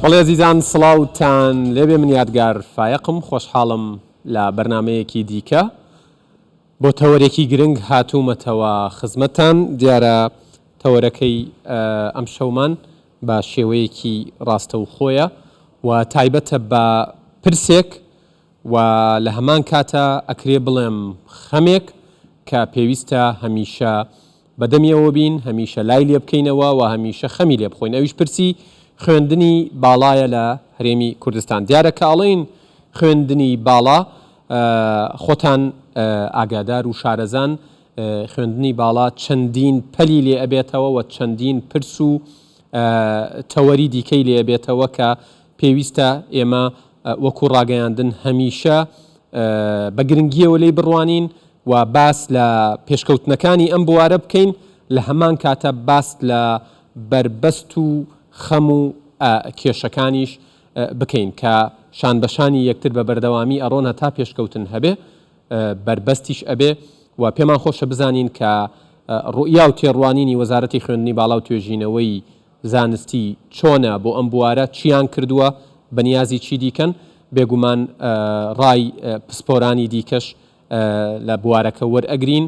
بەڵێ ئەزیزان سڵاوتان لێبێ من یادگار فایەقم خۆشحاڵم لە بەرنامەیەکی دیکە بۆ تەوەرێکی گرنگ هاتوومەتەوە خزمەتتان دیارە تەوەرەکەی ئەمشەومان بە شێوەیەکی ڕاستەوخۆیە و تایبەتە بە پرسێک و لە هەمان کاتا ئەکرێ بڵێم خەمێک کە پێویستە هەمیشە بە دەمیەوە بین، هەمیشە لای لێ بکەینەوە و هەمیشە خەمی لێ بخۆین ئەویش پرسی خوێندنی باڵایە لە هەرێمی کوردستان. دیارە کە ئەڵێین خوێندنی باڵا خۆتان ئاگادار و شارەزان خوێندنی باڵا چەندین پەلی لێ ئەبێتەوە و چەندین پرس و تەوەری دیکەی لێ ئەبێتەوە کە پێویستە ئێمە وەکو ڕاگەیاندن هەمیشە بە گرنگیەوە لێی بڕوانین و باس لە پێشکەوتنەکانی ئەم بوارە بکەین، لە هەمان کاتە باس لە بەربەست و خەم و کێشەکانیش بکەین کە شانبەشانی یەکتر بە بەردەوامی ئەڕۆن هەتا پێشکەوتن هەبێ بەربەستیش ئەبێ و پێمان خۆشە بزانین کە ڕوئیا و تێڕوانینی وەزارەتی خوێندنی باڵا و توێژینەوەی زانستی چۆنە بۆ ئەم بوارە، چیان کردووە، بەنیازی چی دیکەن، بێگومان ڕای پسپۆرانی دیکەش لە بوارەکە وەرئەگرین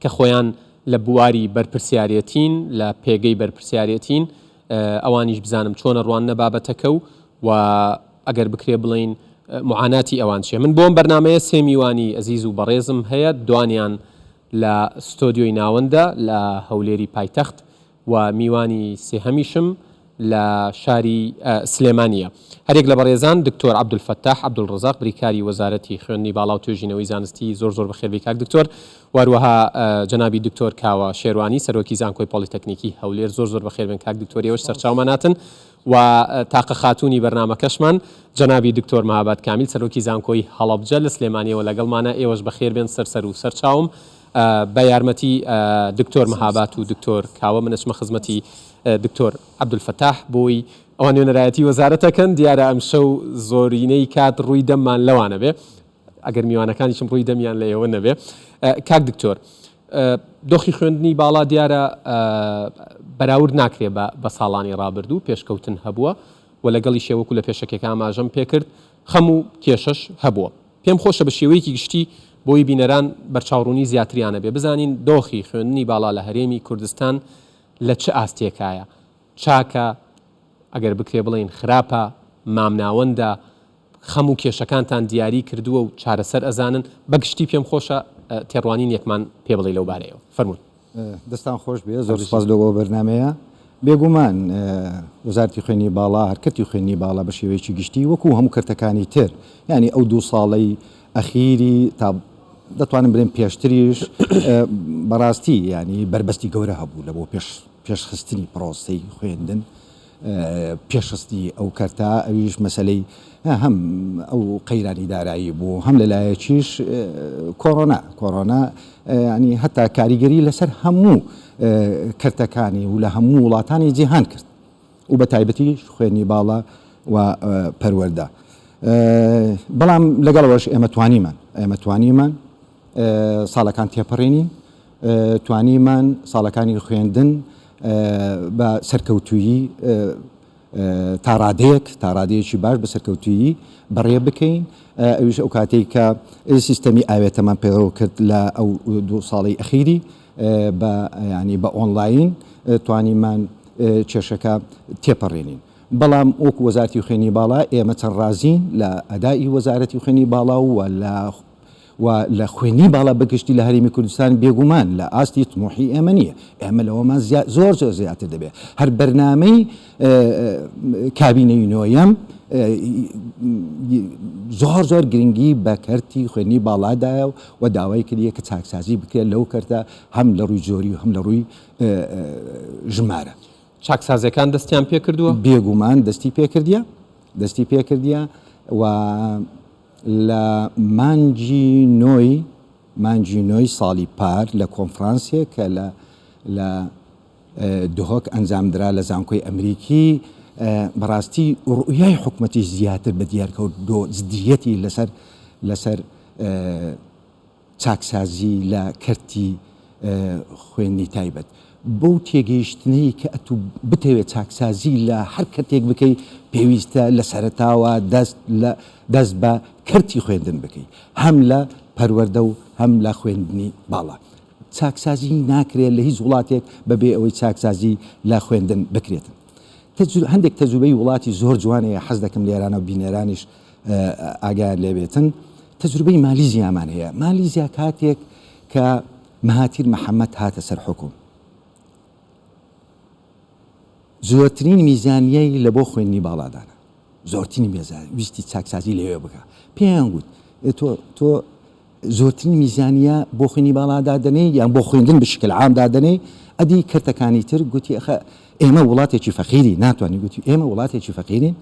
کە خۆیان لە بواری بەرپرسیارێتین، لە پێگەی بەرپرسیارێتین، ئەوانیش بزانم چۆن ئەڕواننە بابەتەکە و و ئەگەر بکرێ بڵێین معاناتی ئەوان چیە. من بۆ ئەم بەرنامەیە سێ میوانی ئەزیز و بەڕێزم هەیە، دوانیان لە ستۆدیۆی ناوەندە لە هەولێری پایتەخت و میوانی سێهەمیشم لە شاری سلێمانییە. هەریەک لە بەڕێزان دکتۆر عەبدولفەتاح عەبدولڕەزاق بریکاری وەزارەتی خوێندنی باڵا و توێژینەوەی زانستی زۆر زۆر بەخێربێی کاک دکتۆر و هەروەها جەنابی دکتۆر کاوە شێروانی سەرۆکی زانکۆی پۆڵیتەکنیکی هەولێر زۆر زۆر بەخێربێن کاک دکتۆر ئێوەش سەرچاومان هاتن و تاقە خاتوونی بەرنامەکەشمان جەنابی دکتۆر مەهاباد کامیل سەرۆکی زانکۆی هەڵەبجە لە سلێمانیەوە لەگەڵمانە ئێوەش بەخێربێن سەر سەر و سەرچاوم بە یارمەتی دکتۆر مەهابات و دکتۆر کاوە من ئەچمە خزمەتی دکتۆر عەبدولفەتاح بۆی ئەوان نوێنەرایەتی وەزارەتەکەن دیارە ئەمشەو زۆرینەی کات ڕووی دەممان لەوانە بێ ئەگەر میوانەکانیشم ڕووی دەمیان لە ئێوە نەبێ کاک دکتۆر دۆخی خوێندنی باڵا دیارە بەراورد ناکرێ بە ساڵانی ڕابردوو پێشکەوتن هەبووە و لەگەڵی شێوەکو لە پێشەکێکە ئاماژەم پێکرد خەم و کێشەش هەبووە پێم خۆشە بە شێوەیەکی گشتی بۆی بینەران بەرچاوڕوونی زیاتریان هەبێ بزانین دۆخی خوێندنی باڵا لە هەرێمی کوردستان لە چ ئاستێکایە، چاکە، ئەگەر بکرێ بڵێین خراپە، مامناوەندە، خەم و کێشەکانتان دیاری کردووە و چارەسەر ئەزانن، بە گشتی پێم خۆشە تێڕوانینێکمان پێ بڵێی لەو بارەیەوە. فەرموون. دەستان خۆش بێ زۆر سپاس لۆ ئەو بەرنامەیە. بێگومان وەزارەتی خوێندنی باڵا هەر کەرتی خوێندنی باڵا بە شێوەیەکی گشتی وەکو هەموو کەرتەکانی تر یانی ئەو دوو ساڵەی ئەخیری تا دەتوانم بلێم پێشتریش بەڕاستی یانی بەربەستی گەورە هەبوو لە بۆ پێش پێشخستنی پرۆسەی خوێندن پێشخستنی ئەو کەرتە ئەویش مەسەلەی هەم ئەو قەیرانی دارایی بوو هەم لەلایەکیش کۆرۆنا کۆرۆنا ینی هەتا کاریگەری لەسەر هەموو کەرتەکانی و لە هەموو وڵاتانی جیهان کرد و بە تایبەتی خوێنی باڵا و پەروەەردە بەڵام لەگەڵەوەش ئێمە توانیمان ئێمە توانیمان ساڵەکان تێپەڕێنین توانیمان ساڵەکانی خوێندن بە سەرکەوتوویی تا ڕادەیەک تا ڕادەیەکی باش بە سەرکەوتوویی بەڕێ بکەین ئەویش ئەو کاتێک کە سیستەمی ئاوێتەمان پەیڕەو کرد لە ئەو دوو ساڵی ئەخیری بە ینی بە ئۆنلاین توانیمان کێشەکە تێپەڕێنین. بەڵام وەکو وەزارەتی خوێندنی باڵا ئێمە چەند ڕازین لە ئەدائی وەزارەتی خوێندنی باڵا و لە و لە خوێندنی باڵا بە گشتی لە هەرێمی کوردستان بێگومان لە ئاستی تموحی ئێمە نییە، ئێمە لەوەمان زۆر زۆر زیاتر دەبێت. هەر بەرنامەی کابینەی نۆیەم زۆر زۆر گرنگی بە کەرتی خوێندنی باڵا دایە و داوای کردیە کە چاکسازی بکرێت لەو کەرتە هەم لە ڕووی جۆری و هەم لە ڕووی ژمارە. چاکسازیەکان دەستیان پێکردووە؟ بێگومان دەستی پێکردیە، دەستی پێکردیە و لە مانگی نۆی مانگی نۆی ساڵی پار لە کۆنفرانسێک کە لە لە دهۆک ئەنجامدرا لە زانکۆی ئەمریکی بەڕاستی ڕوئیای حکومەتیش زیاتر بە دیار کەوت بۆ جدیەتی لەسەر لەسەر چاکسازی لە کەرتی. خوێندنی تایبەت. بەو تێگەیشتنەی کە ئەتوو بتەوێت چاکسازی لە هەر کەرتێک بکەی پێویستە لە سەرەتاوە دەست لە دەست بە کەرتی خوێندن بکەی هەم لە پەروەردە و هەم لە خوێندنی باڵا. چاکسازی ناکرێت لە هیچ وڵاتێک بەبێ ئەوەی چاکسازی لە خوێندن بکرێتن. هەندێک تەجروبەی وڵاتی زۆر جوان هەیە حەز دەکەم لێرانە و بینەرانیش ئاگایان لێ بێتن تەجروبەی مالیزیامان هەیە مالیزیا کاتێک کە مەهاتیر محەممەد هاتە سەر حکوم زۆرترین میزانیەی لە بۆ خوێندنی باڵادانە زۆرترین مێزان ویستی چاکسازی لەوێ بکە پێیان گوت تۆ تۆ زۆرترین میزانیە بۆ خوێنی باڵا دادەنێی یان بۆ خوێندن بشکل عام دادەنێی ئەدی کەرتەکانی تر گوتی ئەخە ئێمە وڵاتێکی فەقیری ناتوانین گوتی ئێمە وڵاتێکی فەقیرین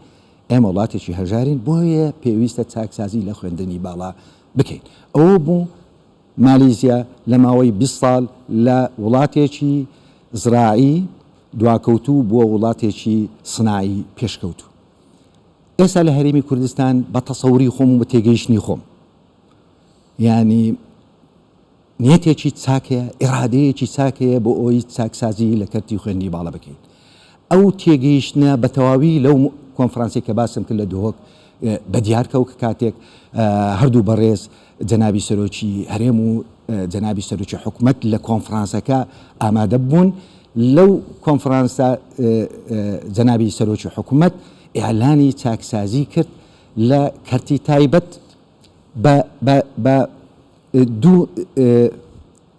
ئێمە وڵاتێکی هەژارین بۆیە پێویستە چاکسازی لە خوێندنی باڵا بکەین ئەوە بوو مالیزیا لە ماوەی 20 ساڵ لە وڵاتێکی زراعی دواکەوتوو بووە وڵاتێکی سناعی پێشکەوتوو ئێستا لە هەرێمی کوردستان بە تەسەوری خۆم و بە تێگەیشتنی خۆم یانی نیەتێکی چاک هەیە، ئیرادەیەکی چاک هەیە بۆ ئەوەی چاکسازی لە کەرتی خوێندنی باڵا بکەین. ئەو تێگەیشتنە بە تەواوی لەو کۆنفرانسەی کە باسم کرد لە دهۆک بە دیار کەوت کە کاتێک هەردوو بەڕێز جەنابی سەرۆکی هەرێم و جەنابی سەرۆکی حکومەت لە کۆنفرانسەکە ئامادە بوون لەو کۆنفرانسە جەنابی سەرۆکی حکومەت ئیعلانی چاکسازی کرد لە کەرتی تایبەت بە بە بە دوو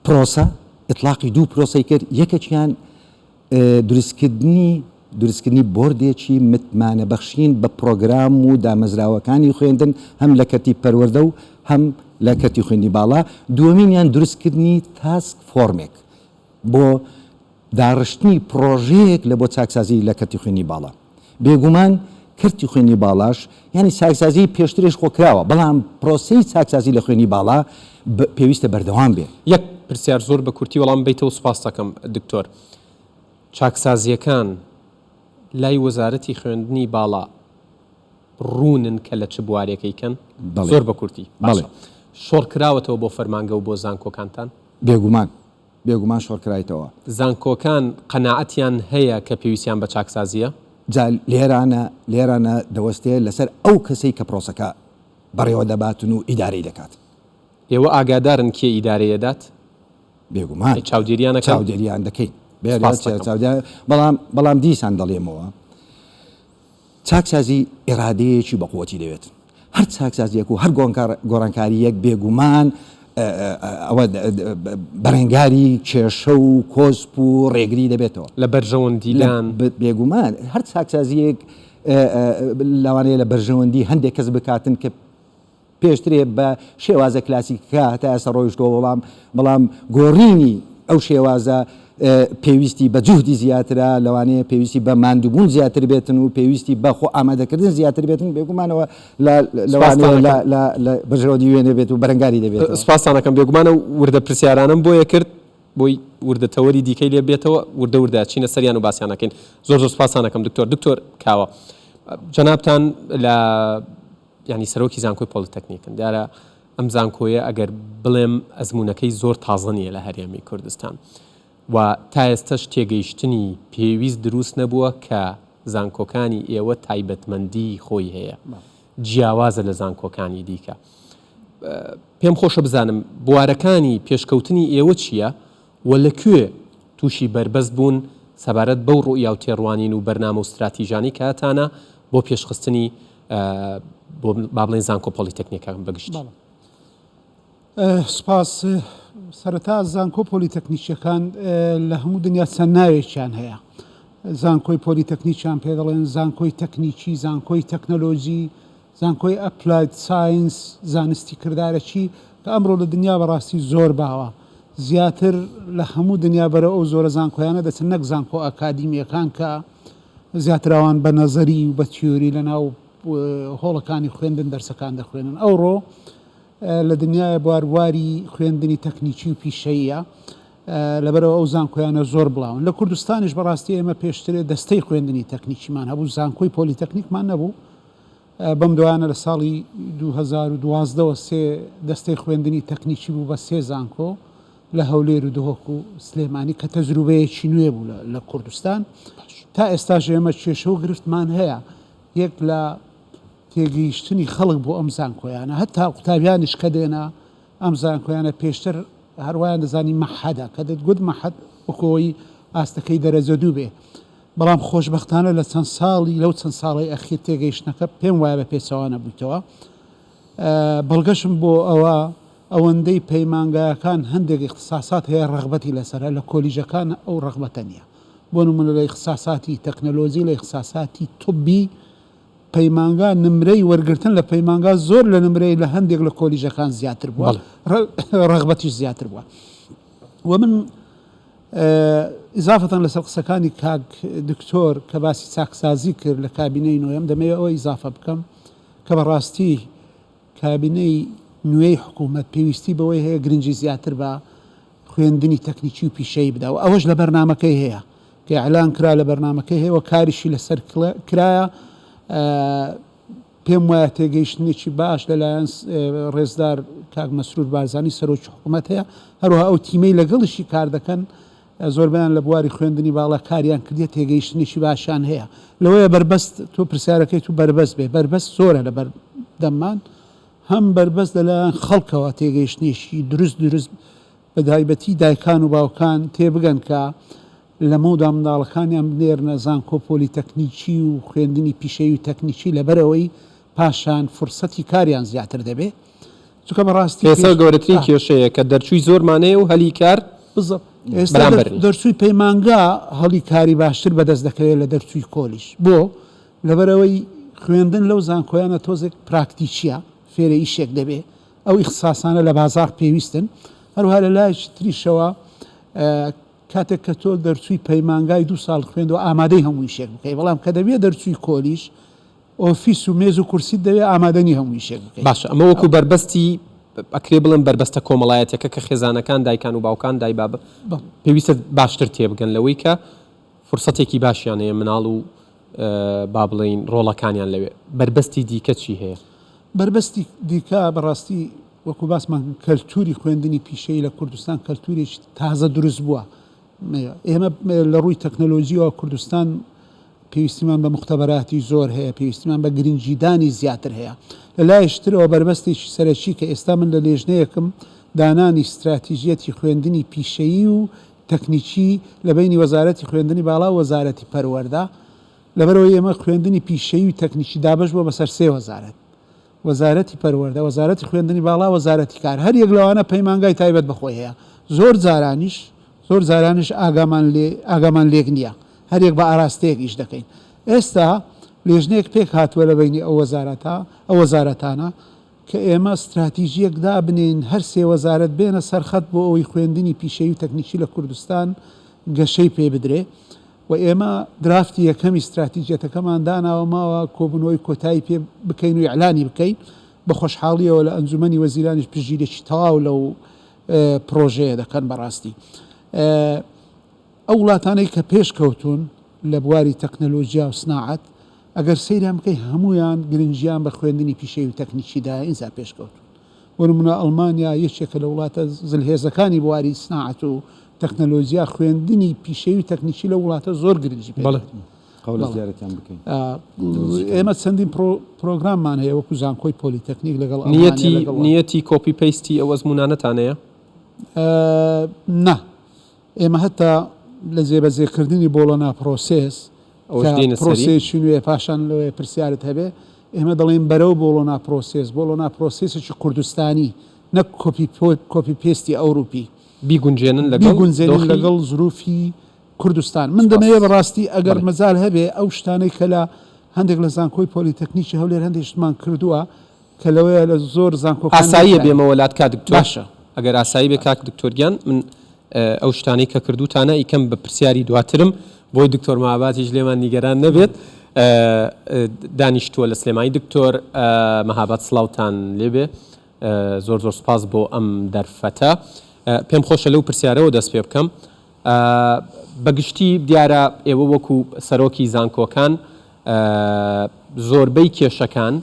پرۆسە ئیتلاقی دوو پرۆسەی کرد یەکێکیان دروستکردنی دروستکردنی بۆردێکی متمانە بەخشین بە پرۆگرام و دامەزراوەکانی خوێندن هەم لە کەرتی پەروەردە و هەم لە کەرتی خوێندنی باڵا دووەمینیان دروستکردنی task force ێک بۆ داڕشتنی پڕۆژەیەک لە بۆ چاکسازی لە کەرتی خوێندنی باڵا. بێگومان کەرتی خوێندنی باڵاش یانی چاکسازی پێشترێش خۆ کراوە، بەڵام پرۆسەی چاکسازی لە خوێندنی باڵا پێویستە بەردەوام بێ. یەک پرسیار زۆر بە کورتی وەڵام بەیتەوە سوپاستەکەم دکتۆر. چاکسازییەکان لای وەزارەتی خوێندنی باڵا ڕوونن کە لە چ بوارێک ئەیکەن؟ بەڵێ. زۆر بە کورتی. بەڵێ. باشە. شۆڕ کراوەتەوە بۆ فەرمانگە و بۆ زانکۆکانتان؟ بێگومان. بێگومان شۆڕکرایتەوە. زانکۆکان قەناعەتیان هەیە کە پێویستیان بە چاکسازییە؟ جا لێرانە لێرانە دەوەستێ لەسەر ئەو کەسەی کە پرۆسەکە بەڕێوە دەباتن و ئیدارەی دەکات. ئێوە ئاگادارن کێ ئیدارەی ئەدات؟ بێگومان. ئەی چاودێریان ئەکەن؟ چاودێریان دەکەین. سپاست دەکەم. چاودێریان بەڵام بەڵام دیسان دەڵێمەوە چاکسازی ئیرادەیەکی بەقوەتی دەوێت. هەر چاکسازییەک و هەر گۆڕانکارییەک بێگومان ئەوە بەرەنگاری کێشە و کۆسپ و ڕێگری دەبێتەوە. لە بەرژەوەندیدان. بێگومان هەر چاکسازییەک لەوانەیە لە بەرژەوەندی هەندێک کەس بکاتن کە پێشترێ بە شێوازە کلاسیکەکە هەتا ئێستا ڕۆیشتووە بەڵام بەڵام گۆڕینی ئەو شێوازە پێویستی بە جوهدی زیاترە لەوانەیە پێویستی بە ماندووبوون زیاتر بێتن و پێویستی بە خۆ ئامادەکردن زیاتر بێتن بێگومانەوە لەوانەیە لە بەرژەوەندی وێنە بێت و بەرەنگاری دەبێت. سپاستان ئەکەم بێگومانە وردە پرسیارانەم بۆیە کرد بۆی وردە تەوەری دیکەی لێ بێتەوە وردە وردە چینە سەریان و باسیان ئەکەین زۆر زۆر سپاستان ئەکەم دکتۆر دکتۆر کاوە جەنابتان لە یانی سەرۆکی زانکۆی پۆلیتەکنیکن دیارە ئەم زانکۆیە ئەگەر بڵێم ئەزموونەکەی زۆر تازە نییە لە هەرێمی کوردستان و تا ئێستەش تێگەیشتنی پێویست دروست نەبووە کە زانکۆکانی ئێوە تایبەتمەندی خۆی هەیە جیاوازە لە زانکۆکانی دیکە پێم خۆشە بزانم بوارەکانی پێشکەوتنی ئێوە چییە و لە کوێ تووشی بەربەست بوون سەبارەت بەو ڕوئیا و تێڕوانین و بەرنامە و ستراتیژانەی کە هەتانە بۆ پێشخستنی بۆ با بڵێین زانکۆ پۆلیتەکنیکەکان بە گشتی؟ سپاس. سەرەتا زانکۆ پۆلیتەکنیکیەکان لە هەموو دنیا چەند ناوێکیان هەیە. زانکۆی پۆلیتەکنیکیان پێ دەڵێن، زانکۆی تەکنیکی، زانکۆی تەکنەلۆجی، زانکۆی applied science، زانستی کردارەکی، کە ئەمڕۆ لە دنیا بەڕاستی زۆر باوە. زیاتر لە هەموو دنیا بەرەو ئەو زۆرە زانکۆیانە دەچن نەک زانکۆ ئەکادیمییەکان کە زیاتر ئەوان بە نەزەری و بە تیۆری لە ناو هۆڵەکانی خوێندن دەرسەکان دەخوێنن. ئەوڕۆ لە دنیایە بوار بواری خوێندنی تەکنیکی و پیشەییە. لەبەرئەوە ئەو زانکۆیانە زۆر بڵاون. لە کوردستانیش بەڕاستی ئێمە پێشترێ دەستەی خوێندنی تەکنیکیمان هەبوو، زانکۆی پۆلیتەکنیکمان نەبوو. بەم دوایانە لە ساڵی 2012 وە سێ دەستەی خوێندنی تەکنیکی بوو بە سێ زانکۆ. لە هەولێر و دهۆک و سلێمانی کە تەجروبەیەکی نوێ بوو لە کوردستان. تا ئێستاش ئێمە کێشە و گرفتمان هەیە یەک لە تێگەیشتنی خەڵک بۆ ئەم زانکۆیانە هەتا قوتابیانیش کە دێنە ئەم زانکۆیانە پێشتر هەر وایان دەزانی مەحەدە کە دەتگوت مەحەد وەکو ئەوەی ئاستەکەی دەرەجە دوو بێ بەڵام خۆشبەختانە لە چەند ساڵی لەو چەند ساڵەی ئەخیر تێگەیشتنەکە پێم وایە بە پێچەوانە بوویتەوە بەڵگەشم بۆ ئەوە ئەوەندەی پەیمانگایەکان هەندێک ئیختساسات هەیە ڕەغبەتی لەسەرە لە کۆلیژەکان ئەو ڕەغبەتە نییە بۆ نمونە لە ئیختساساتی تەکنەلۆجی لە ئیختساساتی طبی پەیمانگا نمرەی وەرگرتن لە پەیمانگا زۆر لە نمرەی لە هەندێک لە کۆلیژەکان زیاتر بووە ڕەغبەتیش زیاتر بووە و من ئیزافەتەن لەسەر قسەکانی کاک دکتۆر کە باسی چاکسازی کرد لە کابینەی نۆیەم دەمەوێت ئەوە ئیزافە بکەم کە بەڕاستی کابینەی نوێی حکوومەت پێویستی بەوەی هەیە گرنگی زیاتر بە خوێندنی تەکنیکی و پیشەیی بدا و ئەوەش لە بەرنامەکەی هەیە کە ئیعلان کرا لە بەرنامەکەی هەیە و کاریشی لەسەر کرایە پێم وایە تێگەیشتنێکی باش لەلایەن ڕێزدار کاک مەسرور بارزانی سەرۆکی حکوومەت هەیە هەروەها ئەو تیمەی لەگەڵیشی کار دەکەن زۆربەیان لە بواری خوێندنی باڵا کاریان کردیە تێگەیشتنێکی باشیان هەیە لەوەیە بەربەست تۆ پرسیارەکەی تو بەربەست بێ بەربەست زۆرە لە بەردەممان هەم بەربەست لەلایەن خەڵکەوە تێگەیشتنێکی دروست دروست بە تایبەتی دایکان و باوکان تێبگەن کە لەمەودا منداڵەکانیان بنێرنە زانکۆ پۆلیتەکنیکی و خوێندنی پیشەیی و تەکنیکی لەبەرئەوەی پاشان فرسەتی کاریان زیاتر دەبێ چونکە بەڕاستی ئێستا گەورەترین کێشەیە کە دەرچووی زۆرمان هەیە و هەلی کار بزەبت ئێستا دەرچووی پەیمانگا هەڵی کاری باشتر بەدەست دەکەوێت لە دەرچووی کۆلیژ بۆ؟ لەبەرئەوەی خوێندن لەو زانکۆیانە تۆزێک پراکتیکیە فێرە ئیشێک دەبێ ئەو ئیختساسانە لە بازاڕ پێویستن هەروەها لە لایەکی تریشەوە کاتێک کە تۆ دەرچووی پەیمانگای دوو ساڵ خوێندوە ئامادەی هەموو ئیشێک بکەی بەڵام کە دەبیە دەرچووی کۆلیژ ئۆفیس و مێز و کورسیت دەوێ ئامادە نی هەموو ئیشێک بکەی. باشە ئەمە وەکو بەربەستی ئەکرێ بڵێم بەربەستە کۆمەڵایەتیەکە کە خێزانەکان دایکان و باوکان دایباب پێویستە باشتر تێبگەن لەوەی کە فرسەتێکی باشیان هەیە مناڵ و با بڵێین ڕۆڵەکانیان لەوێ بەربەستی دیکە چی هەیە؟ بەربەستی دیکە بەڕاستی وەکو باسمان کەلتوری خوێندنی پیشەیی لە کوردستان کەلتورێکی تازە دروست بووە ئێمە لە ڕووی تەکنەلۆجیەوە کوردستان پێویستیمان بە موختەبەراتی زۆر هەیە، پێویستیمان بە گرنگیدانی زیاتر هەیە. لە لایەکی ترەوە بەربەستێکی سەرەکی کە ئێستا من لە لێژنەیەکم دانانی ستراتیژیەتی خوێندنی پیشەیی و تەکنیکی لە بەینی وەزارەتی خوێندنی باڵا و وەزارەتی پەروەردە، لەبەرئەوەی ئێمە خوێندنی پیشەیی و تەکنیکی دابەش بووە بەسەر سێ وەزارەت، وەزارەتی پەروەردە، وەزارەتی خوێندنی باڵا، وەزارەتی کار، هەر یەک لەوانە پەیمانگای تایبەت بە خۆی هەیە، زۆر جارانیش زۆر جارانیش ئاگامان لێ ئاگامان لێک نییە، هەر یەک بە ئاراستەیەک ئیش دەکەین. ئێستا لێژنەیەک پێک هاتووە لە بەینی ئەو وەزارەتە ئەو وەزارەتانە کە ئێمە ستراتیژییەک دابنێین هەر سێ وەزارەت بێنە سەر خەت بۆ ئەوەی خوێندنی پیشەیی و تەکنیکی لە کوردستان گەشەی پێ بدرێ. و ئێمە درافتی یەکەمی ستراتیجیەتەکەمان داناوە ماوە کۆبوونەوەی کۆتایی پێ بکەین و ئیعلانی بکەین، بە خۆشحاڵیەوە لە ئەنجومەنی وەزیرانیش پشتگیریەکی تەواو لەو پرۆژەیە دەکەن بەڕاستی ئەو وڵاتانەی کە پێشکەوتوون لە بواری تەکنەلۆجیا و سناعەت ئەگەر سەیریان بکەی هەموویان گرنگیان بە خوێندنی پیشەیی و تەکنیکی دایە ئینجا پێشکەوتوون. بۆ نموونە ئەڵمانیا یەکێکە لە وڵاتە زلهێزەکانی بواری سناعەت و تەکنەلۆجیا، خوێندنی پیشەیی و تەکنیکی لەو وڵاتە زۆر گرنگی پێ بەڵێ. دەدرێت. قەولە زیارەتیان بکەین. ئێمە چەندین پرۆگراممان هەیە وەکو زانکۆی پۆلیتەکنیک لەگەڵ ئەڵمانیا نیەتی لەگەڵ. نیەتی copy paste ی ئەو ئەزموونانەتان هەیە؟ نا. ئێمە هەتا لە جێبەجێکردنی بۆڵۆنا process ئەوەش کە دێینە سەری. پرۆسەیەکی نوێیە پاشان لەوەیە پرسیارت هەبێ ئێمە دەڵێین بەرەو بۆڵۆنا process، بۆڵۆنا process ێکی کوردستانی نەک copy copy paste ی ئەوروپی. بیگونجێنن لەگەڵ بیگونجێنین دۆخی. لەگەڵ زروفی کوردستان. من سپاس. دەمەوێ بەڕاستی ئەگەر بەڵێ. مەجال هەبێ ئەو شتانەی کە لە هەندێک لە زانکۆی پۆلیتەکنیکی هەولێر هەندێک شتمان کردووە کە لەوەیە لە زۆر زانکۆکان ئاساییە نەکراوە. بێمەوە لات کاک دکتۆر؟ باشە. ئەگەر ئاسایی بێ کاک دکتۆر گیان من ئەو شتانەی کە کردووتانە ئیکەم بە پرسیاری دواترم بۆی دکتۆر مەهاباتیش لێمان نیگەران نەبێت دانیشتووە لە سلێمانی دکتۆر مەهابات سڵاوتان لێبێ زۆر زۆر سپاس بۆ ئەم دەرفەتە پێم خۆشە لەو پرسیارەوە دەست پێ بکەم بەگشتی دیارە ئێوە وەکو سەرۆکی زانکۆکان زۆربەی کێشەکان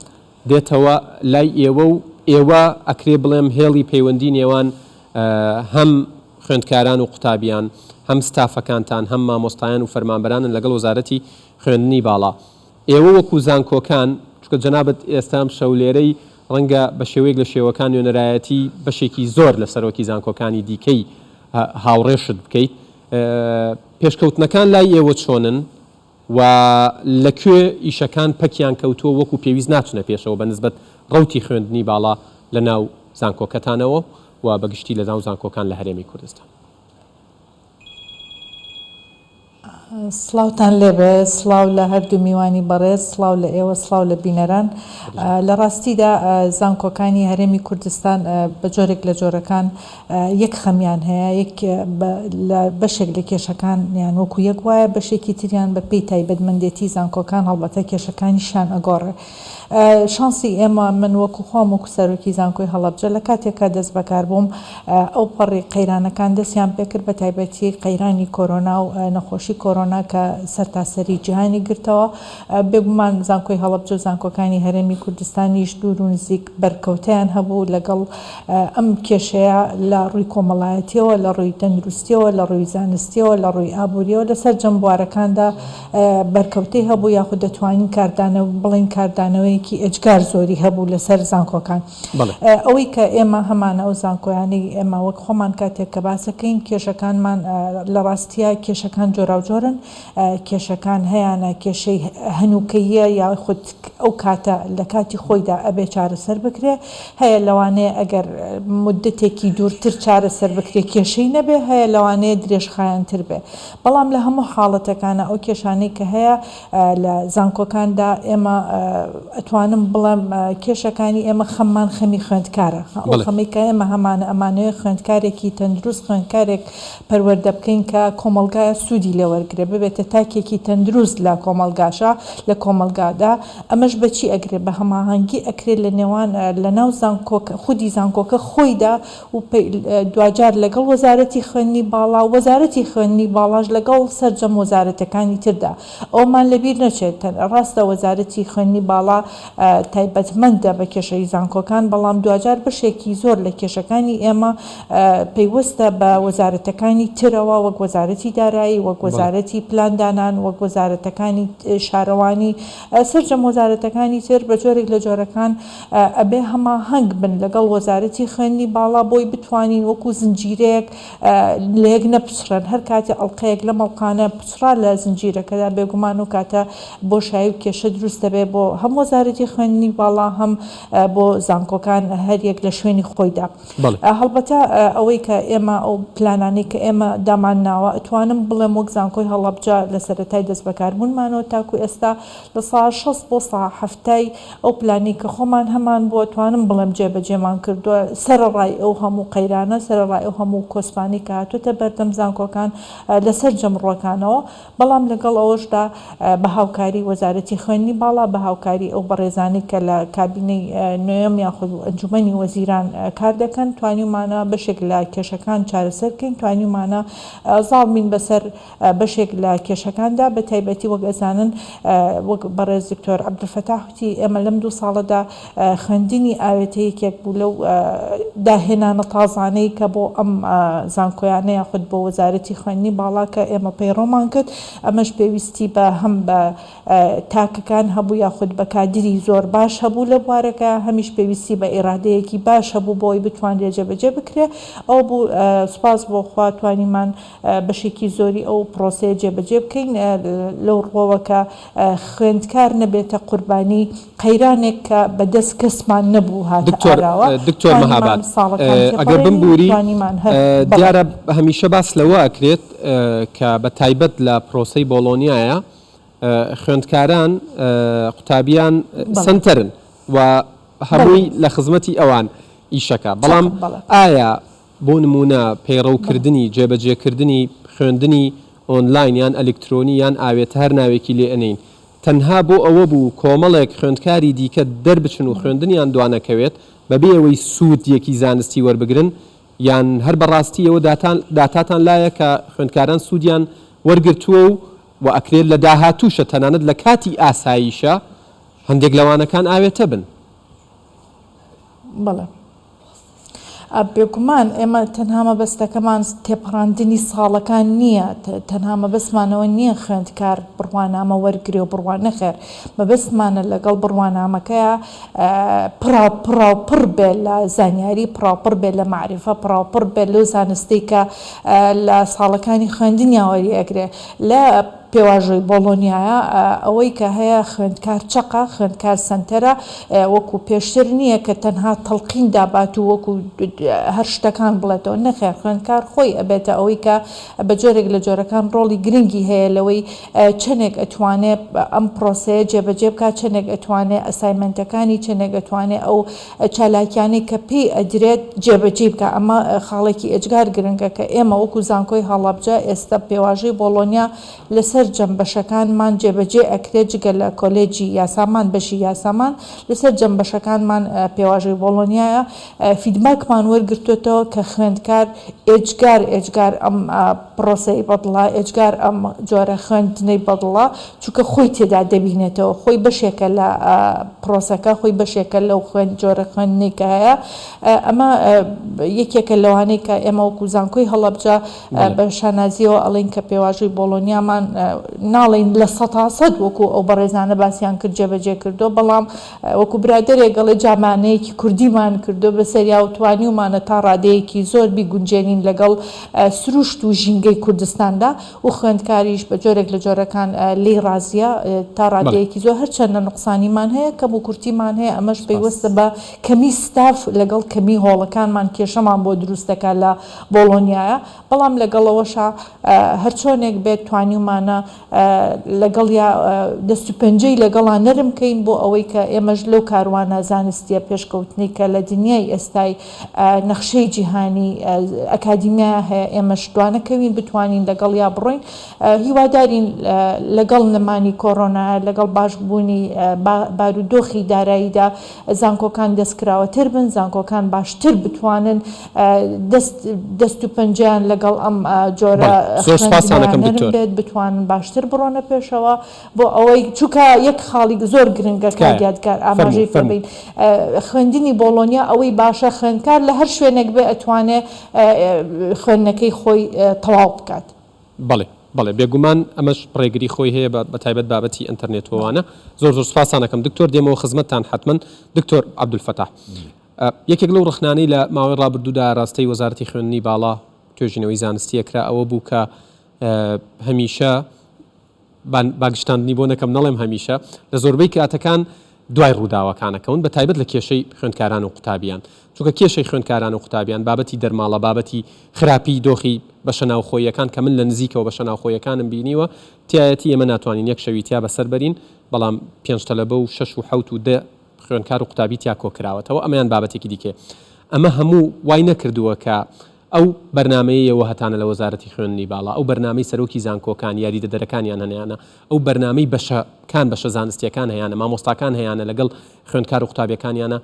دێتەوە لای ئێوە و ئێوە ئەکرێ بڵێم هێڵی پەیوەندی نێوان هەم خوێندکاران و قوتابیان، هەم ستافەکانتان، هەم مامۆستایان و فەرمانبەرانن لەگەڵ وەزارەتی خوێندنی باڵا. ئێوە وەکو زانکۆکان، چونکە جەنابت ئێستا ئەمشەو لێرەی، ڕەنگە بە شێوەیەک لە شێوەکان نوێنەرایەتی بەشێکی زۆر لە سەرۆکی زانکۆکانی دیکەی هاوڕێشت بکەیت، پێشکەوتنەکان لای ئێوە چۆنن و لە کوێ ئیشەکان پەکیان کەوتووە وەکو پێویست ناچنە پێشەوە بە نسبەت ڕەوتی خوێندنی باڵا لە ناو زانکۆکەتانەوە و بە گشتی لە ناو زانکۆکان لە هەرێمی کوردستان؟ سڵاوتان لێبێ سڵاو لە هەردوو میوانی بەڕێز سڵاو لە ئێوە سڵاو لە بینەران لە ڕاستیدا زانکۆکانی هەرێمی کوردستان بە جۆرێک لە جۆرەکان یەک خەمیان هەیە یەک لە بەشێک لە کێشەکان یان وەکو یەک وایە بەشێکی تریان بە پێی تایبەتمەندێتی زانکۆکان هەڵبەتە کێشەکانیشیان ئەگۆڕێ شانسی ئێمە من وەکو خۆم وەکو سەرۆکی زانکۆی هەڵەبجە لە کاتێکا دەست بەکار بووم ئەوپەڕی قەیرانەکان دەستیان پێکرد بە تایبەتی قەیرانی کۆرۆنا و نەخۆشی کۆرۆنا کە سەرتاسەری جیهانی گرتەوە بێگومان زانکۆی هەڵەبجە و زانکۆکانی هەرێمی کوردستانیش دوور و نزیک بەرکەوتەیان هەبوو لەگەڵ ئەم کێشەیە لە ڕووی کۆمەڵایەتیەوە لە ڕووی تەندروستیەوە لە ڕووی زانستیەوە لە ڕووی ئابووریەوە لە سەرجەم بوارەکاندا بەرکەوتەی هەبوو یاخود دەتوانین کاردانەوە بڵێین کاردانەوەیەکی ئێجگار زۆری هەبوو لەسەر زانکۆکان. ئەوەی کە ئێمە هەمانە ئەو زانکۆیانەی ئێمە وەک خۆمان کاتێک کە باسەکەین کێشەکانمان لە ڕاستیە کێشەکان جۆراوجۆرن کێشەکان هەیانە کێشەی هەنووکەییە یاخود ئەو کاتە لە کاتی خۆیدا ئەبێ چارەسەر بکرێ هەیە لەوانەیە ئەگەر مودەتێکی دوورتر چارەسەر بکرێ کێشەی نەبێ هەیە لەوانەیە درێژخایەنتر بێ بەڵام لە هەموو حاڵەتەکانا ئەو کێشانەی کە هەیە لە زانکۆکاندا ئێمە ئەتوانم بڵێم کێشەکانی ئێمە خەممان خەمی خوێندکارە ئەو خەمەی کە ئێمە هەمانە ئەمانەوێ خوێندکارێکی تەندروست خوێندکارێک پەروەردە بکەین کە کۆمەڵگا سوودی لێ وەرگرێ ببێتە تاکێکی تەندروست لە کۆمەڵگاشا لە کۆمەڵگادا ئەمەش بە چی ئەکرێ بە هەماهەنگی ئەکرێ لە نێوان لە ناو زانکۆکە خودی زانکۆکە خۆیدا و دواجار لەگەڵ وەزارەتی خوێندنی باڵا و وەزارەتی خوێندنی باڵاش لەگەڵ سەرجەم وەزارەتەکانی تردا. ئەوەمان لەبیر نەچێت ڕاستە وەزارەتی خوێندنی باڵا تایبەتمەندە بە کێشەی زانکۆکان، بەڵام دواجار بەشێکی زۆر لە کێشەکانی ئێمە پەیوەستە بە وەزارەتەکانی ترەوە وەک وەزارەتی دارایی، وەک وەزارەتی پلاندانان، وەک وەزارەتەکانی شارەوانی، سەرجەم وەزارەتەکانی تر بە جۆرێک لە جۆرەکان ئەبێ هەماهەنگ بن لەگەڵ وەزارەتی خوێندنی باڵا بۆی بتوانین وەکو زنجیرەیەک لەیەک نەپچڕێن هەر کاتێ ئەڵقەیەک لەم ئەڵقانە پچڕا لە زنجیرەکەدا بێگومان ئەو کاتە بۆشایی و کێشە دروست دەبێ بۆ هەم وەزارەتی خوێندنی باڵا هەم بۆ زانکۆکان هەریەک لە شوێنی خۆیدا. هەڵبەتە ئەوەی کە ئێمە ئەو پلانانەی کە ئێمە دامان ناوە ئەتوانم بڵێم وەک زانکۆی هەڵەبجە لە سەرەتای دەستبەکاربوونمانەوە تاکو ئێستا لە سا 60 بۆ سا حەفتای ئەو پلانەی کە خۆمان هەمان بووە توانم بڵێم جێبەجێمان کردووە سەرەڕای ئەو هەموو قەیرانە سەرەڕای ئەو هەموو کۆسپانەی کە هاتووەتە بەردەم زانکۆکان لە سەرجەم ڕووەکانەوە بەڵام لەگەڵ ئەوەشدا بە هاوکاری وەزارەتی خوێندنی باڵا، بە هاوکاری ئەو بەڕێزانەی کە لە کابینەی نۆیەم یاخود ئەنجومەنی وەزیران کار دەکەن، توانیومانە بەشێک لە کێشەکان چارەسەر بکەین، توانیومانە زاڵ بین بەسەر بەشێک لە کێشەکاندا، بە تایبەتی وەک ئەزانن وەک بەڕێز دکتۆر عەبدولفەتاح وتی ئێمە لەم دوو ساڵەدا خوێندنی ئاوێتە یەکێک بوو لەو داهێنانە تازانەی کە بۆ ئەم زانکۆیانە یاخود بۆ وەزارەتی خوێندنی باڵا کە ئێمە پەیڕەومان کرد، ئەمەش پێویستی بە هەم بە تاکەکان هەبوو یاخود بە کادری زۆر باش هەبوو لە بوارەکە، هەمیش پێویستی بە ئیرادەیەکی باش هەبوو بۆ ئەوەی بتوانرێت جێبەجێ بکرێت، ئەوە بوو سوپاس بۆ خوا توانیمان بەشێکی زۆری ئەو پرۆسەیە جێبەجێ بکەین لەو ڕووەوە کە خوێندکار نەبێتە قوربانی قەیرانێک کە بە دەست کەسمان نەبوو هاتە دکتۆر ئاراوە دکتۆر توانیمان مەهاباد ساڵەکان ئەگەر تێپەڕێنین بمبوری توانیمان هەر بەڵێ. دیارە هەمیشە باس لەوە ئەکرێت کە بە تایبەت لە پرۆسەی بۆڵۆنیایە خوێندکاران قوتابیان بەڵێ. سەنتەرن و بەڵێ. هەمووی لە خزمەتی ئەوان ئیشەکە بەڵام چەقن بەڵێ. ئایا بۆ نموونە پەیڕەو بەڵێ. کردنی، جێبەجێ کردنی خوێندنی ئۆنلاین یان ئەلیکترۆنی یان ئاوێتە هەر ناوێکی لێ ئەنێین تەنها بۆ ئەوە بوو کۆمەڵێک خوێندکاری دیکە دەربچن و خوێندنیان دوانەکەوێت بەبێ ئەوەی سوود ێکی زانستی وەربگرن یان هەر بەڕاستی ئێوە داتان داتاتان لایە کە خوێندکاران سوودیان وەرگرتووە و و ئەکرێت لە داهاتووشە تەنانەت لە کاتی ئاساییشە هەندێک لە وانەکان ئاوێتە بن؟ بەڵێ. بێگومان ئێمە تەنها مەبەستەکەمان تێپەڕاندنی ساڵەکان نییە، تەنها مەبەستمان ئەوە نییە خوێندکار بڕوانامە وەرگرێ و بڕوا نەخێر مەبەستمانە لەگەڵ بڕوانامەکەیا پڕاو پڕاو پڕ بێ لە زانیاری پڕاو پڕ بێ لە مەعریفە پڕاو پڕ بێ لەو زانستەی کە لە ساڵەکانی خوێندنیا وەری ئەگرێ لە پێواژۆی بۆڵۆنیایە ئەوەی کە هەیە خوێندکار چەقە، خوێندکار سەنتەرە، وەکو پێشتر نییە کە تەنها تەڵقین دابات و وەکو هەر شتەکان بڵێتەوە، نەخێر خوێندکار خۆی ئەبێتە ئەوەی کە بە جۆرێک لە جۆرەکان ڕۆڵی گرنگی هەیە لەوەی چەنێک ئەتوانێ ئەم پرۆسەیە جێبەجێ بکات، چەنێک ئەتوانێ assignment ەکانی، چەنێک ئەتوانێ ئەو چالاکیانەی کە پێی ئەدرێت جێبەجێی بکات، ئەمە خاڵێکی ئێجگار گرنگە کە ئێمە وەکو زانکۆی هەڵەبجە ئێستا پێواژۆی بۆڵۆنیا لە سەرجەم بەشەکانمان جێبەجێ ئەکرێت جگە لە کۆلێجی یاسامان بەشی یاسامان لە سەرجەم بەشەکانمان پێواژۆی بۆڵۆنیایە feedback مان وەرگرتۆتەوە کە خوێندکار ئێجگار ئێجگار ئەم پڕۆسەی بەدڵە ئێجگار ئەم جۆرە خوێندنەی بەدڵە چونکە خۆی تێدا دەبینێتەوە، خۆی بەشێکە لە پرۆسەکە، خۆی بەشێکە لەو خوێند جۆرە خوێندنەی کە هەیە، ئەمە یەکێکە لەوانەی کە ئێمە وەکو زانکۆی هەڵەبجە بە شانازییەوە ئەڵێین کە پێواژۆی بۆڵۆنیامان ناڵێین 100% وەکو ئەو بەڕێزانە باسیان کرد جێبەجێ کردووە، بەڵام وەکو برادەرێک ئەڵێ جامانەیەکی کوردیمان کردووە بەسەریا و توانیومانە تا ڕادەیەکی زۆر بیگونجێنین لەگەڵ سروشت و ژینگەی کوردستاندا. و خوێندکاریش بە جۆرێک لە جۆرەکان لێی ڕازیە تا ڕادەیەکی زۆر هەرچەندە نوقسانیمان هەیە کەم و کورتیمان هەیە ئەمەش پەیوەستە بە کەمی ستاف لەگەڵ کەمی هۆڵەکانمان کێشەمان بۆ دروست دەکات لە بۆڵۆنیایە بەڵام لەگەڵ ئەوەشا هەرچۆنێک بێت توانیومانە لەگەڵیا دەست و پەنجەی لەگەڵا نەرم کەین بۆ ئەوەی کە ئێمەش لەو کاروانە زانستیە پێشکەوتنەی کە لە دنیای ئێستای نەخشەی جیهانی ئەکادیمیا هەیە ئێمەش دوانەکەوین بتوانین لەگەڵیا بڕۆین هیوادارین لەگەڵ نەمانی کۆرۆنا لەگەڵ باشبوونی بارودۆخی داراییدا زانکۆکان دەستکراوەتر بن زانکۆکان باشتر بتوانن دەست دەست و پەنجەیان لەگەڵ ئەم جۆرە خوێندنەیان نەرم بێت بتوانن باشتر بڕۆنە پێشەوە بۆ ئەوەی چونکە یەک خاڵی زۆر گرنگە کاک یادگار ئاماژەی پێ بەین خوێندنی بۆڵۆنیا ئەوەی باشە خوێندکار لە هەر شوێنێک بێ ئەتوانێ خوێندنەکەی خۆی تەواو بکات. بەڵێ بەڵێ بێگومان ئەمەش ڕێگری خۆی هەیە بە تایبەت بابەتی ئەنتەرنێت و ئەوانە زۆر زۆر سوپاستان ئەکەم دکتۆر دێمەوە خزمەتتان حەتمەن دکتۆر عەبدولفەتاح یەکێک لەو ڕەخنانەی لە ماوەی ڕابردوودا ئاراستەی وەزارەتی خوێندنی باڵا توێژینەوەی زانستی ئەکرا ئەوە بوو کە هەمیشە با گشتاندنی بۆ نەکەم نەڵێم هەمیشە، لە زۆربەی کاتەکان دوای ڕووداوەکان ئەکەون بە تایبەت لە کێشەی خوێندکاران و قوتابیان چونکە کێشەی خوێندکاران و قوتابیان بابەتی دەرماڵە بابەتی خراپی دۆخی بەشە ناوخۆییەکان کە من لە نزیکەوە بەشە ناوخۆیەکانم بینیوە تیایەتی ئێمە ناتوانین یەک شەوی تیا بەسەر بەرین بەڵام پێنج تەلەبە و شەش و حەوت و دە خوێندکار و قوتابی تیا کۆکراوەتەوە ئەمەیان بابەتێکی دیکەیە ئەمە هەموو وای نەکردووە کە ئەو بەرنامەیەی ئێوە هەتانە لە وەزارەتی خوێندنی باڵا، ئەو بەرنامەی سەرۆکی زانکۆکان، یاریدەدەرەکانیان هەنیانە، ئەو بەرنامەی بەشە کان، بەشە زانستییەکان هەیانە، مامۆستاکان هەیانە لەگەڵ خوێندکار و قوتابیەکانیانە،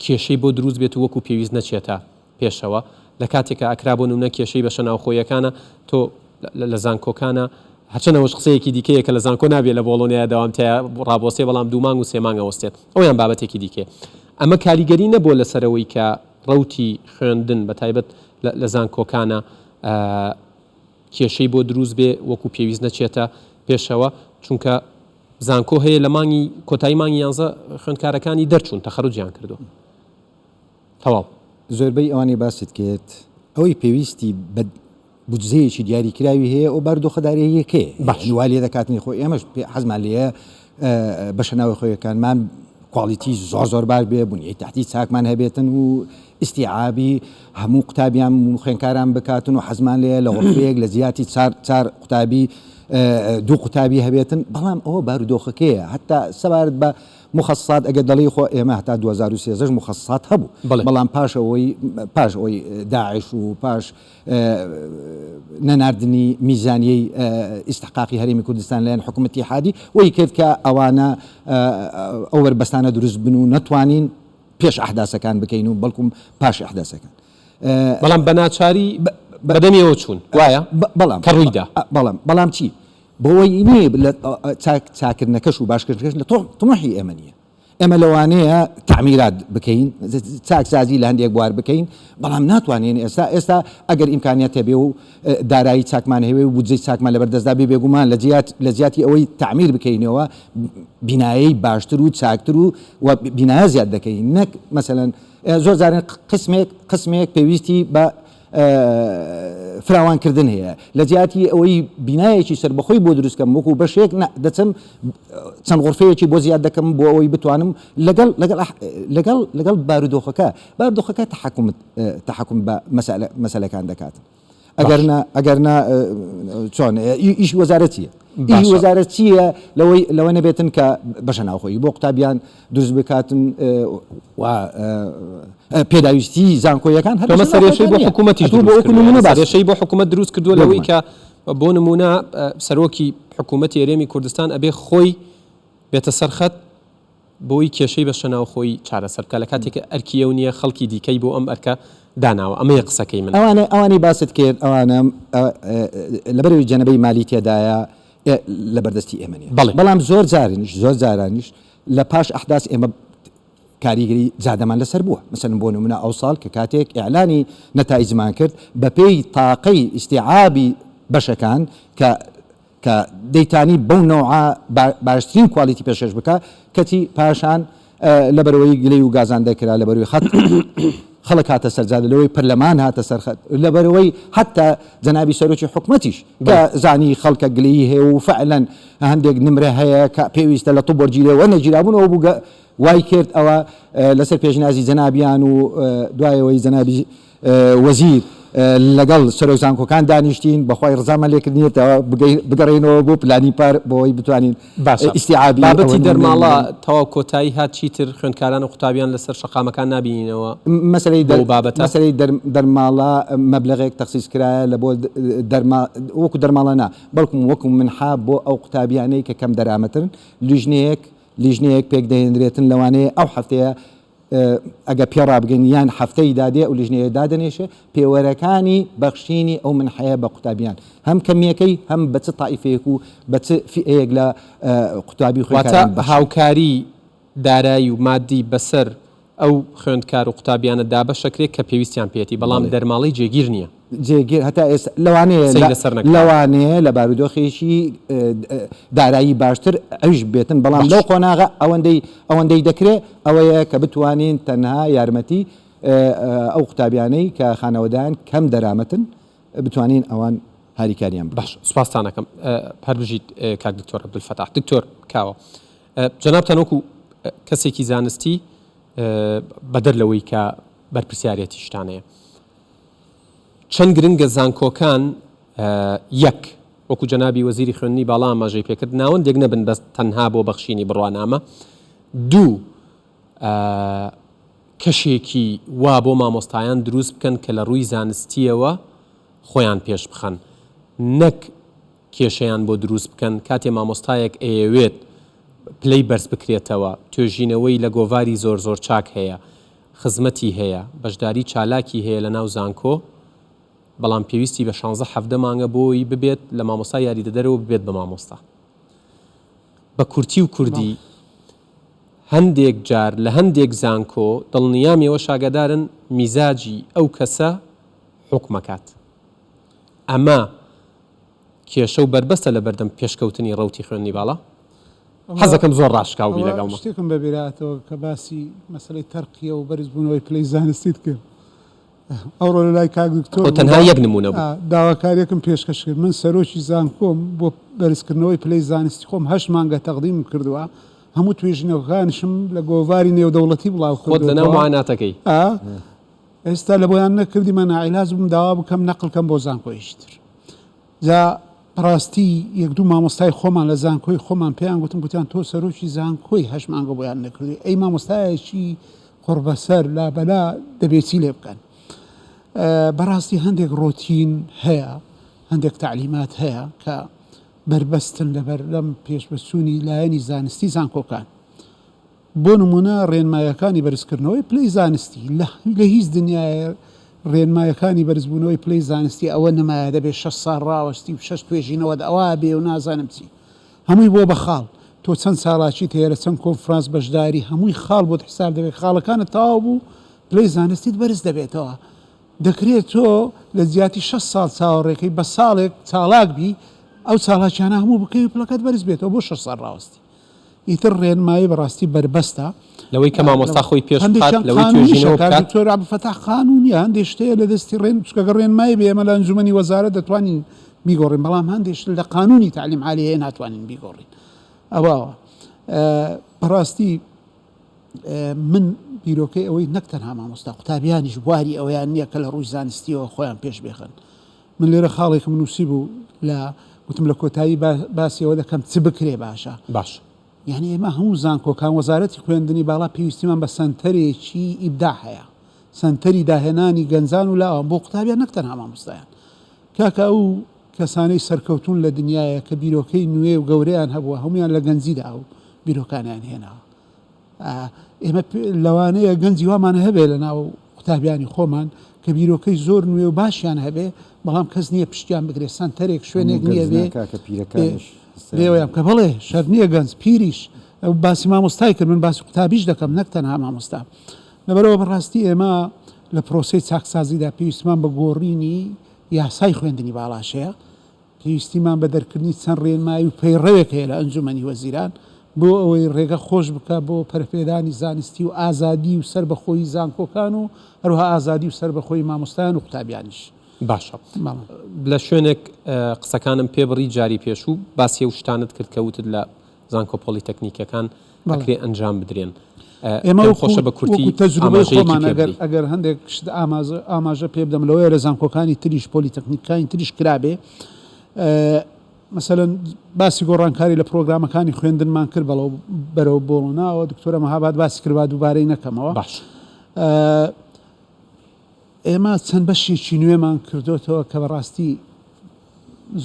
کێشەی بۆ دروست بێت و وەکو پێویست نەچێتە پێشەوە، لە کاتێکا ئەکرا بۆ نمونە کێشەی بەشە ناوخۆییەکانە تۆ لە زانکۆکانە، هەرچەند ئەوەش قسەیەکی دیکەیە کە لە زانکۆ نابێ لە بۆڵۆنیایە دەوام تیایا ڕابوەستێ بەڵام دوو مانگ و سێ مانگ ئەوەستێت، ئەویان بابەتێکی دیکەیە. ئەمە کاریگەری نەبووە لەسەر ئەوەی کە ڕەوتی خوێندن بە تایبەت لە زانکۆکانا کێشەی بۆ دروست بێ وەکو پێویست نەچێتە پێشەوە چونکە زانکۆ هەیە لە مانگی کۆتایی مانگی یانزە خوێندکارەکانی دەرچوون تەخەروجیان کردووە تەواو. زۆربەی ئەوانەی باست کرد ئەوەی پێویستی بە بودجەیەکی دیاریکراوی هەیە ئەو بارودۆخە داراییەکەیە باش. یانی وا لێ دەکاتنی خۆ ئێمەش پێ حەزمان لێیە بەشە ناوخۆیەکانمان quality زۆر زۆر باش بێ بنیەی تەحتی چاکمان هەبێتن و ئیستیعابی هەموو قوتابیان و خوێنکاران بکاتن و حەزمان لێیە لە غرفەیەک لە جیاتی چار چار قوتابی دوو قوتابی هەبێتن بەڵام ئەوە بارودۆخەکەیە هەتا سەبارەت بە مخصصات ئەگەر دەڵێی خۆ ئێمە هەتا 2013 مخصصات هەبوو بەڵام پاش ئەوەی پاش ئەوەی داعش و پاش نەناردنی میزانیەی ئیستحقاقی هەرێمی کوردستان لایەن حکوومەتی حادی وەی کرد کە ئەوانە ئەو بەربەستانە دروست بن و نەتوانین پێش ئەحداسەکان بکەین و بەڵکم پاش ئەحداسەکان. بەڵام بە ناچاری بەدەمیەوە چوون وایە؟ بەڵام کە ڕوویدا. بەڵام بەڵام چی؟ بۆی نییە لە چاکردنەکەش و باشکردنەکەش لە تموحی ئێمە نییە. ئێمە لەوانەیە تەعمیرات بکەین، چاکسازی لە هەندێک بوار بکەین، بەڵام ناتوانین ئێستا ئێستا ئەگەر ئیمکانیات هەبێ و دارایی چاکمان هەبێ و بودجەی چاکمان لەبەر دەستدا بێ بێگومان لە جیات لە جیاتی ئەوەی تەعمیر بکەینەوە بینایەی باشتر و چاکتر و و بینایە زیاد دەکەین نەک مەسەلەن زۆر جاران قسمێک قسمێک پێویستی بە فراوانکردن هەیە لە جیاتی ئەوەی بینایەکی سەربەخۆی بۆ دروست کەم وەکو بەشێک نا دەچم چەند غرفەیەکی بۆ زیاد دەکەم بۆ ئەوەی بتوانم لەگەڵ لەگەڵ لەگەڵ لەگەڵ بارودۆخەکە بارودۆخەکە تحکم تحکم بە مەسەلەکان دەکات ئەگەر نا ئەگەر نا چۆن ئیش وەزارەت چییە ئیش وەزارەت چییە لەوەی لەوە نەبێتن کە بەشە ناوخۆیی بۆ قوتابیان دروست بکاتن و پێداویستی زانکۆیەکان هەر بەمە سەرێشەی بۆ حکوومەتیش بۆ وەکو نمونە باس سەرێشەی بۆ حکوومەت دروست کردووە لەوەی کە بۆ نمونە سەرۆکی حکوومەتی هەرێمی کوردستان ئەبێ خۆی بێتە سەر خەت بۆی کێشەی بەشە ناوخۆیی چارەسەر بکات لە کاتێک کە ئەرکی ئەو نییە خەڵکی دیکەی بۆ ئەم ئەرکە داناوە ئەمەیە قسەکەی من. ئەوانە ئەوانەی باست کرد ئەوانە لەبەرئەوەی جەنەبەی مالی تێدایە لەبەردەستی ئێمە نییە بەڵێ. بەڵام زۆر جارنیش زۆر جارانیش لە پاش ئەحداس ئێمە کاریگەری جادەمان لەسەر بووە مەسەلەن بۆ نمونە ئەوساڵ کە کاتێک ئیعلانی نەتایجمان کرد بەپێی تاقەی ئیستیعابی بەشەکان کە کە دەیتانی بەو نەوعە باشترین کوالیتی پێشکەش بکا کەچی پاشان لەبەرئەوەی گلەی و گازاندە کرا لەبەروی خەت خەڵک هاتە سەر جادە لەوەی پەرلەمان هاتە سەر خەت لەبەرئەوەی حتا جەنابی سەرۆکی حکومەتیش کە زانی خەڵکە گلەیی هەیە و فعلا هەندێک نمرە هەیە کە پێویستە لە طب وەرگیرێ وەرنەگیرابوون ئەوە بوو وای کرد ئەوە لەسەر پێشنیازی جەنابیان و دوایەوەی جەنابی وەزیر، لەگەڵ سەرۆک زانکۆکان دانیشتین، بەخوای ڕزامان لێکردنیە تا بگەڕێینەوە بۆ پلانی پار بۆ ئەوەی بتوانین باشە ئیستیعابی ئەوە بابەتی نمونەی دەرماڵە بدەین. تەواو کۆتایی هات چیتر خوێندکاران و قوتابیان لەسەر شەقامەکان نابینینەوە مەسەلەی بەو بابەتە؟ مەسەلەی دەرماڵە مەبلەغێک تەخسیس کرایە لە بۆ دەرما وەکو دەرماڵە نا بەڵکم وەکو منحە بۆ ئەو قوتابیانەی کە کەم دەرامەتن لیژنەیەک لیژنەیەک پێکدەهێنرێتن لەوانەیە ئەو هەفتەیە ئەگەر پێ ڕابگەین یان هەفتەی دادێ ئەو لیژنەیە دادەنێشێ پێوەرەکانی بەخشینی ئەو منحەیە بە قوتابیان هەم کەمییەکەی هەم بە چ تائیفەیەک و بە چ فیئەیەک لە قوتابی و واتە خوێندکاران بەخشین. هاوکاری دارایی و مادی بەسەر ئەو خوێندکار و قوتابیانە دابەشەکرێ کە پێویستیان پێیەتی بەڵام بەڵێ. دەرماڵەی جێگیر نییە. جێگیر هەتا ئێستا لەوانەیە قسەی لەسەر نەکراوە. لەوانەیە لە بارودۆخێکی دارایی باشتر ئەویش بێتن بەڵام لەو باش. قۆناغە ئەوەندەی ئەوەندەی دەکرێ ئەوەیە کە بتوانین تەنها یارمەتی ئەو قوتابیانەی کە خانەوەدایان کەم دەرامەتن بتوانین ئەوان هاریکاریان بکەین. باش سوپاستان ئەکەم هەر بژیت کاک دکتۆر عەبدولفەتاح. دکتۆر کاوە جەنابتان وەکو کەسێکی زانستی بەدەر لەوەی کە بەرپرسیارێتیشتان هەیە چەند گرنگە زانکۆکان یەک وەکو جەنابی وەزیری خوێندنی باڵا ئاماژەی پێکرد ناوەندێک نەبن بەس تەنها بۆ بەخشینی بڕوانامە دوو کەشێکی وا بۆ مامۆستایان دروست بکەن کە لە ڕووی زانستیەوە خۆیان پێش بخەن نەک کێشەیان بۆ دروست بکەن کاتێ مامۆستایەک ئەیەوێت پلەی بەرز بکرێتەوە توێژینەوەی لە گۆڤاری زۆر زۆر چاک هەیە خزمەتی هەیە، بەشداری چالاکی هەیە لە ناو زانکۆ، بەڵام پێویستی بە شانزە حەڤدە مانگە بۆی ببێت لە مامۆستای یاریدەدەرەوە ببێت بە مامۆستا. بە کورتی و کوردی هەندێک جار لە هەندێک زانکۆ دڵنیام ئێوەش ئاگادارن میزاجی ئەو کەسە حوکمەکات. ئەمە کێشە و بەربەستە لە بەردەم پێشکەوتنی ڕەوتی خوێندنی باڵا؟ حەزەکەم زۆر ڕاشکاو بی ئەوە لەگەڵما. شتێکم بە بیر هاتەوە کە باسی مەسەلەی تەرقیە و بەرز بوونەوەی پلەی زانستیت کرد ئەوڕۆ لە لای کاک دکتۆر ئەو بووم تەنها یەک نموونە بوو. داواکاریەکم پێشکەش کرد من سەرۆکی زانکۆم بۆ بەرزکردنەوەی پلەی زانستی خۆم هەشت مانگە تەقدیمم کردووە هەموو توێژینەوەکانیشم لە گۆڤاری نێودەوڵەتی بڵاو خۆت لەناو کردۆتەوە معاناتەکەی. ئێستا لە بۆیان نەکردیمە ناعیلاج بووم داوا بکەم نەقل کەم بۆ زانکۆیەکی تر جا بەڕاستی یەک دوو مامۆستای خۆمان لە زانکۆی خۆمان پێیان گوتم گوتیان تۆ سەرۆکی زانکۆی هەشت مانگە بۆیان نەکردووی ئەی مامۆستایەکی قوڕبەسەر لابەلا دەبێ چی لێ بکەن بەڕاستی هەندێک ڕۆتین هەیە هەندێک تەعلیمات هەیە کە بەربەستن لەبەر لەم پێشبەچوونی لایەنی زانستی زانکۆکان بۆ نموونە ڕێنمایەکانی بەرزکردنەوەی پلەی زانستی، لە لە هیچ دنیایە ڕێنمایەکانی بەرزبوونەوەی پلەی زانستی ئەوە نەمایە دەبێ شەش ساڵ ڕاوەستی و شەش توێژینەوەت ئەوا بێ و نازانم چی. هەمووی بووە بە خاڵ. تۆ چەند چالاکیت هەیە لە چەند کۆنفرانس بەشداری هەمووی خاڵ بۆت حساب دەبێت خاڵەکانت تەواو بوو پلەی زانستیت بەرز دەبێتەوە دەکرێت تۆ لە جیاتی 6 ساڵ چاوەڕێکەی بە ساڵێک چالاک بی ئەو چالاکیانە هەموو بکەی و پلەکەت بەرز بێتەوە بۆ 6 ساڵ ڕاوەستی ئیتر ڕێنمایی بەڕاستی بەربەستە. لەوەی کە مامۆستا خۆی پێش بخات، لەوەی توێژینەوە بکات. دکتۆر عەبدولفەتاح قانونیە، هەندێک شت هەیە لە دەستی ڕێن، چونکە گەر ڕێنمایی بێ ئێمە لە ئەنجومەنی وەزارەت دەتوانین بیگۆڕین، بەڵام هەندێک شت لە قانونی تەعلیم عالی هەیە ناتوانین بیگۆڕین. ئەوە بەڕاستی من بیرۆکەی ئەوەی نەک تەنها مامۆستا قوتابیانیش بواری ئەوەیان نییە کە لە ڕووی زانستیەوە خۆیان پێش بێخن. من لێرە خاڵێکم نووسیبوو لە گوتم لە کۆتایی باسی ئەوە دەکەم چ بکرێ باشە. باش. یانی ئێمە هەموو زانکۆکان وەزارەتی خوێندنی باڵا پێویستیمان بە سەنتەرێکی ئیبداع هەیە. سەنتەری داهێنانی گەنجان و لاوان بۆ قوتابیان نەک تەنها مامۆستایان. کاکە ئەو کەسانەی سەرکەوتوون لە دنیایە کە بیرۆکەی نوێ و گەورەیان هەبووە هەموویان لە گەنجیدا ئەو بیرۆکانەیان هێناوە. ئێمە لەوانەیە گەنجی وامان هەبێ لە ناو قوتابیانی خۆمان کە بیرۆکەی زۆر نوێ و باشیان هەبێ بەڵام کەس نییە پشتیان بگرێت سەنتەرێک شوێنێک نییە بێ لێوەیان کە بەڵێ شەر نییە گەنج پیریش باسی مامۆستای کرد من باسی قوتابیش دەکەم نەک تەنها مامۆستا لەبەرەوە بەڕاستی ئێمە لە پرۆسەی چاکسازیدا پێویستمان بە گۆڕینی یاسای خوێندنی باڵاشەیە پێویستیمان بە دەرکردنی چەند ڕێنمایی و پەیڕەوێک هەیە لە ئەنجومەنی وەزیران بۆ ئەوەی ڕێگە خۆش بکات بۆ پەرەپێدانی زانستی و ئازادی و سەربەخۆیی زانکۆکان و هەروەها ئازادی و سەربەخۆیی مامۆستایان و قوتابیانیش. باشە لە شوێنێک قسەکانم پێ بڕی جاری پێشوو باسی ئەو شتانەت کرد کە وتت لە زانکۆ پۆلیتەکنیکەکان ئەکرێ ئەنجام بدرێن. ئێمە پێم خۆشە بە کورتی وەکو تەجروبەی ئاماژەیەکی خۆمان پێ ئەگەر بدەی. ئەگەر هەندێک شت ئاماژە پێ بدەم لەوەیە لە زانکۆکانی تریش پۆلیتەکنیکەکانی تریش کرابێ مەسەلەن باسی گۆڕانکاری لە پرۆگرامەکانی خوێندنمان کرد بەڵەو بەرەو بۆڵۆناوە دکتۆرە مەهاباد باسی کرد با دووبارەی نەکەمەوە باش. ئێمە چەند بەشێکی نوێمان کردۆتەوە کە بەڕاستی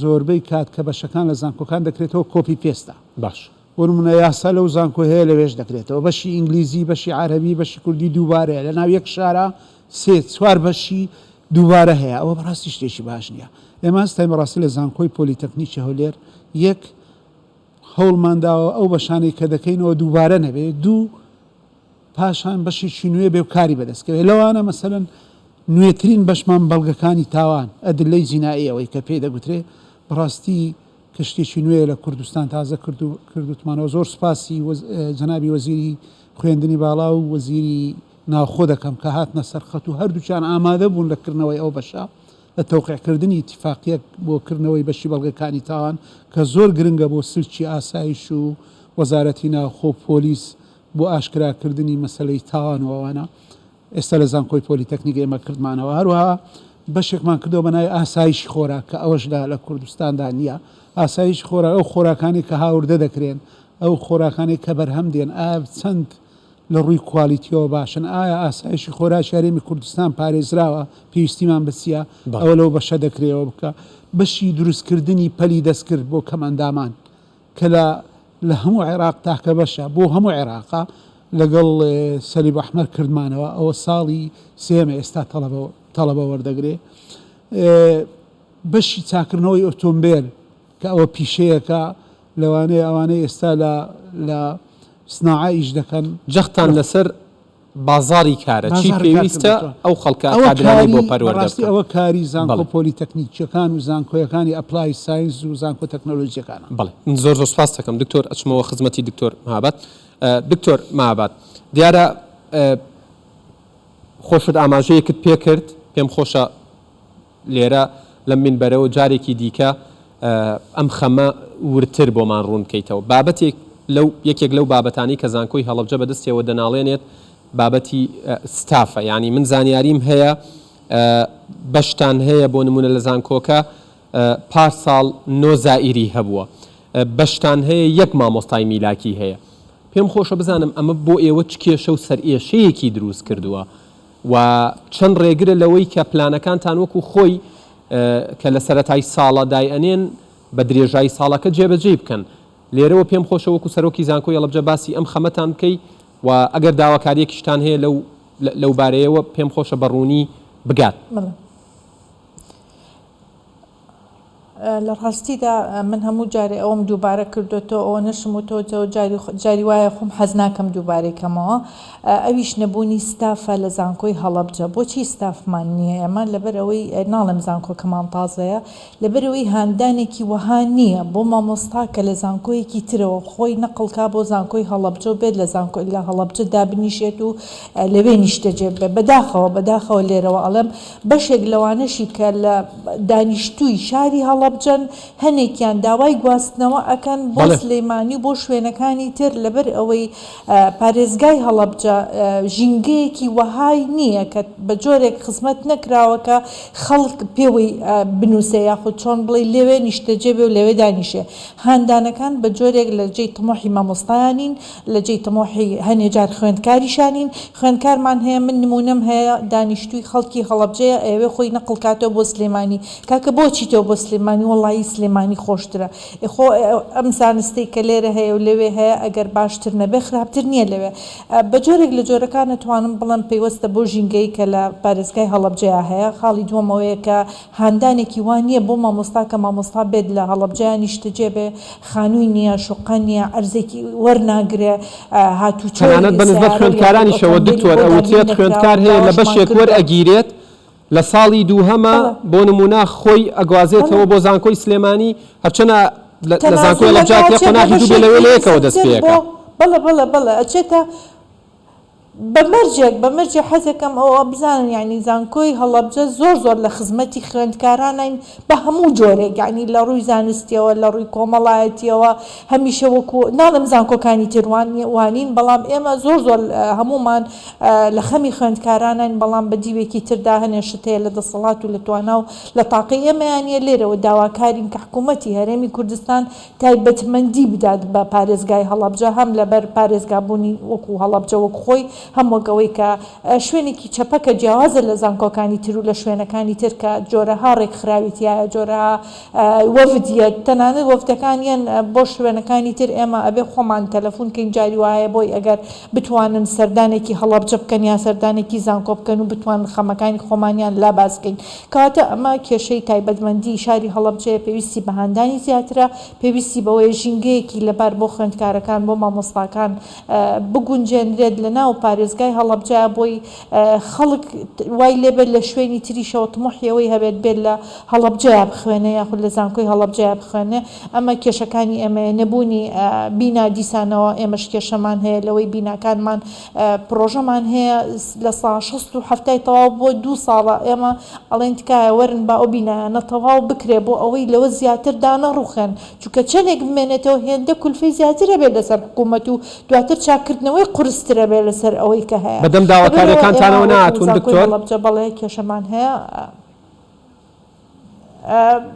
زۆربەی کات کە بەشەکان لە زانکۆکان دەکرێتەوە copy paste ە. باش. بۆ نمونە یاسا لەو زانکۆ هەیە لەوێش دەکرێتەوە بەشی ئینگلیزی بەشی عەرەبی بەشی کوردی دووبارەیە لەناو یەک شارا سێ چوار بەشی دووبارە هەیە ئەوە بەڕاستی شتێکی باش نییە ئێمە هەستاین بەڕاستی لە زانکۆی پۆلیتەکنیکی هەولێر یەک هەوڵمان داوە ئەو بەشانەی کە دەکەینەوە دووبارە نەبێ دوو پاشان بەشێکی نوێ بێ و کاری بەدەست کەوێ لەوانە مەسەلەن نوێترین بەشمان بەڵگەکانی تاوان ئەدلەی جینائی ئەوەی کە پێی دەگوترێ بەڕاستی کە شتێکی نوێیە لە کوردستان تازە کردوتمانەوە زۆر سوپاسی جەنابی وەزیری خوێندنی باڵا و وەزیری ناوخۆ دەکەم کە هاتنە سەر خەت و هەردووکیان ئامادە بوون لە کردنەوەی ئەو بەشە لە تەوقیعکردنی ئیتیفاقیەک بۆ کردنەوەی بەشی بەڵگەکانی تاوان کە زۆر گرنگە بۆ سلکی ئاسایش و وەزارەتی ناوخۆ و پۆلیس بۆ ئاشکراکردنی مەسەلەی تاوان و ئەوانە ئێستا لە زانکۆی پۆلیتەکنیک ئێمە کردمانەوە هەروەها بەشێکمان کردەوە بە ناوی ئاسایشی خۆراک کە ئەوەش لە لە کوردستاندا نییە ئاسایشی خۆراک ئەو خۆراکانەی کە هاوردە دەکرێن ئەو خۆراکانەی کە بەرهەم دێن ئایا چەند لە ڕووی کوالیتیەوە باشن ئایا ئاسایشی خۆراکی هەرێمی کوردستان پارێزراوە پێویستیمان بە چییە ئەوە لەو بەشە دەکرێەوە بکە بەشی دروستکردنی پەلی دەستکرد بۆ کەمئەندامان کە لە لە هەموو عێراق تاکە بەشە بۆ هەموو عێراقە لەگەڵ سەلیب ئەحمەر کردمانەوە ئەوە ساڵی سێمە ئێستا تەڵەبە تەڵەبە وەردەگرێ بەشی چاکردنەوەی ئۆتۆمبێل کە ئەوە پیشەیەکە لەوانەیە ئەوانەی ئێستا لە لە سناعە ئیش دەکەن جەختان لەسەر بازاڕی کارە چی پێویستە ئەو خەڵکە کادرانەی بۆ پەروەردە بکەن. ئەوە کاری زانکۆ پۆلیتەکنیکیەکان و زانکۆیەکانی applied science و زانکۆ تەکنەلۆجیەکانە. بەڵێ زۆر زۆر سوپاست دەکەم دکتۆر ئەچمەوە خزمەتی دکتۆر مهاباد. دکتۆر مهاباد دیارە خۆشت ئاماژەیەکت پێکرد پێم خۆشە لێرە لەم مینبەرەوە جارێکی دیکە ئەم خەمە وردتر بۆمان ڕوون بکەیتەوە. بابەتێک لەو یەکێک لەو بابەتانەی کە زانکۆی هەڵەبجە بەدەستیەوە دەناڵێنێت بابەتی ستافە یانی من زانیاریم هەیە بەشتان هەیە بۆ نمونە لە زانکۆکە پار ساڵ نۆ زائیری هەبووە بەشتان هەیە یەک مامۆستای میلاکی هەیە پێم خۆشە بزانم ئەمە بۆ ئێوە چ کێشە و سەرئێشەیەکی دروست کردووە و چەند ڕێگرە لەوەی کە پلانەکانتان وەکو خۆی کە لە سەرەتای ساڵە دایئەنێن بە درێژایی ساڵەکە جێبەجێی بکەن. لێرەوە پێم خۆشە وەکو سەرۆکی زانکۆی هەڵەبجە باسی ئەم خەمەتان بکەی و ئەگەر داواکارییەکیشتان هەیە لەو لەو بارەیەوە پێم خۆشە بە ڕوونی بگات. بەڵێ. لە ڕاستیدا من هەموو جارێ ئەوەم دووبارە کردۆتەوە ئەوە نەشم وتۆتەوە جاری جاری وایە خۆم حەز ناکەم دووبارەی کەمەوە ئەویش نەبوونی ستافە لە زانکۆی هەڵەبجە بۆچی ستافمان نییە ئێمە لەبەر ئەوەی ناڵێم زانکۆکەمان تازەیە لەبەرئەوەی هاندانێکی وەها نییە بۆ مامۆستا کە لە زانکۆیەکی ترەوە خۆی نەقڵ کا بۆ زانکۆی هەڵەبجە و بێت لە زانکۆ لە هەڵەبجە دابنیشێت و لەوێ نیشتەجێ ببێت. بەداخەوە بەداخەوە لێرەوە ئەڵێم بەشێک لەوانەشی کە لە دانیشتووی شاری هەڵەبجەن هەنێکیان داوای گواستنەوە ئەکەن بۆ سلێمانی و بۆ شوێنەکانی تر لەبەر ئەوەی پارێزگای هەڵەبجە ژینگەیەکی وەهای نییە کە بە جۆرێک خزمەت نەکراوە کە خەڵک پێوەی بنووسێ یاخود چۆن بڵێی لەوێ نیشتەجێ بێ و لەوێ دانیشێ. هاندانەکان بە جۆرێک لە جێی تموحی مامۆستایانین، لە جێی تموحی هەنێ جار خوێندکاریشانین. خوێندکارمان هەیە، من نموونەم هەیە دانیشتووی خەڵکی هەڵەبجەیە ئەیەوێ خۆی نەقڵ کاتەوە بۆ سلێمانی. کاکە بۆ چیتەوە بۆ سلێمانی؟ وەڵایی سلێمانی خۆشترە. ئێ خۆ ئەم زانستەی کە لێرە هەیە و لەوێ هەیە ئەگەر باشتر نەبێ خراپتر نییە لەوێ. بە جۆرێک لە جۆرەکان ئەتوانم بڵێم پەیوەستە بەو ژینگەی کە لە پارێزگای هەڵەبجەیا هەیە. خاڵی دووەم ئەوەیە کە هاندانێکی وا نییە بۆ مامۆستا کە مامۆستا بێت لە هەڵەبجەیا نیشتەجێ بێ، خانووی نییە، شوقە نییە، عەرزێکی وەرناگرێ، هاتوچۆی تەنانەت بە نسبەت سەیارە و یاخود خوێندکارانیشەوە ئۆتۆمبێلی دکتۆر بۆ دابین ئەوترێت نەکراوە، خوێندکار هەیە لە داواشمان بەشێک کردووە. وەرئەگیرێت لە ساڵی دووهەما بەڵێ. بۆ نموونە خۆی ئەگوازێتەوە بەڵێ. بۆ زانکۆی سلێمانی هەرچەنە لە زانکۆی تەنازول هەڵەبجە ئەکا ئەکرێ ئەچێ بۆ قۆناغی دوو بێ لەوێ بەشێکی لە یەکەوە دەست نزمتر پێ بۆ ئەکا. بەڵێ بەڵێ بەڵێ ئەچێتە بە مەرجێک بە مەرجێ حەزەکەم ئەوە بزانن یانی زانکۆی هەڵەبجە زۆر زۆر لە خزمەتی خوێندکارانین بە هەموو جۆرێک یانی لە ڕووی زانستیەوە لە ڕووی کۆمەڵایەتیەوە هەمیشە وەکو ناڵێم زانکۆکانی تر وانین بەڵام ئێمە زۆر زۆر هەموومان لە خەمی خوێندکارانین بەڵام بە دیوێکی تردا هەنێ شت هەیە لە دەسەڵات و لە توانا و لە تاقەی ئێمەیا نیە لێرەوە داواکارین کە حکوومەتی هەرێمی کوردستان تایبەتمەندی بدات بە پارێزگای هەڵەبجە هەم لەبەر پارێزگابوونی وەکو هەڵەبجە وەک خۆی هەم وەک ئەوەی کە شوێنێکی چەپەکە جیاوازە لە زانکۆکانی تر و لە شوێنەکانی تر کە جۆرەها ڕێکخراوی تیایە جۆرەها وەفد یەت تەنانەت وەفدەکان یەن بۆ شوێنەکانی تر ئێمە ئەبێ خۆمان تەلەفون کەین جاری وایە بۆی ئەگەر بتوانن سەردانێکی هەڵەبجە بکەن یا سەردانێکی زانکۆ بکەن و بتوانن خەمەکانی خۆمانیان لا باس کەین کەواتە ئەمە کێشەی تایبەتمەندی شاری هەڵەبجەیە پێویستی بە هاندانی زیاترە پێویستی بەوەیە ژینگەیەکی لەبار بۆ خوێندکارەکان بۆ مامۆستاکان بگونجێنرێت لە ناو پارێزگای هەڵەبجە بۆی خەڵک وای لێبێت لە شوێنی تریشەوە تموحی ئەوەی هەبێت بێت لە هەڵەبجەیا بخوێنێ یاخود لە زانکۆی هەڵەبجەیا بخوێنێ ئەمە کێشەکانی ئێمەیە نەبوونی بینا دیسانەوە ئێمەش کێشەمان هەیە لەوەی بیناکانمان پڕۆژەمان هەیە لە سا شەست و حەفتای تەواو بووە دوو ساڵە ئێمە ئەڵێن تکایە وەرن با ئەو بینایانە تەواو بکرێ بۆ ئەوەی لەوە زیاتر دانەڕوخێن چونکە چەندێک بمێنێتەوە هێندە کولفەی زیاتر ئەبێت لەسەر حکوومەت و دواتر چاککردنەوەی قورستر ئەبێت لەسەر ئەوەی کە هەیە. بەدەم لەبەرئەوە ئێمە داواکاریەکانتانەوە وەکو نەهاتوون زانکۆی دکتۆر؟ هەڵەبجە بەڵێ کێشەمان هەیە.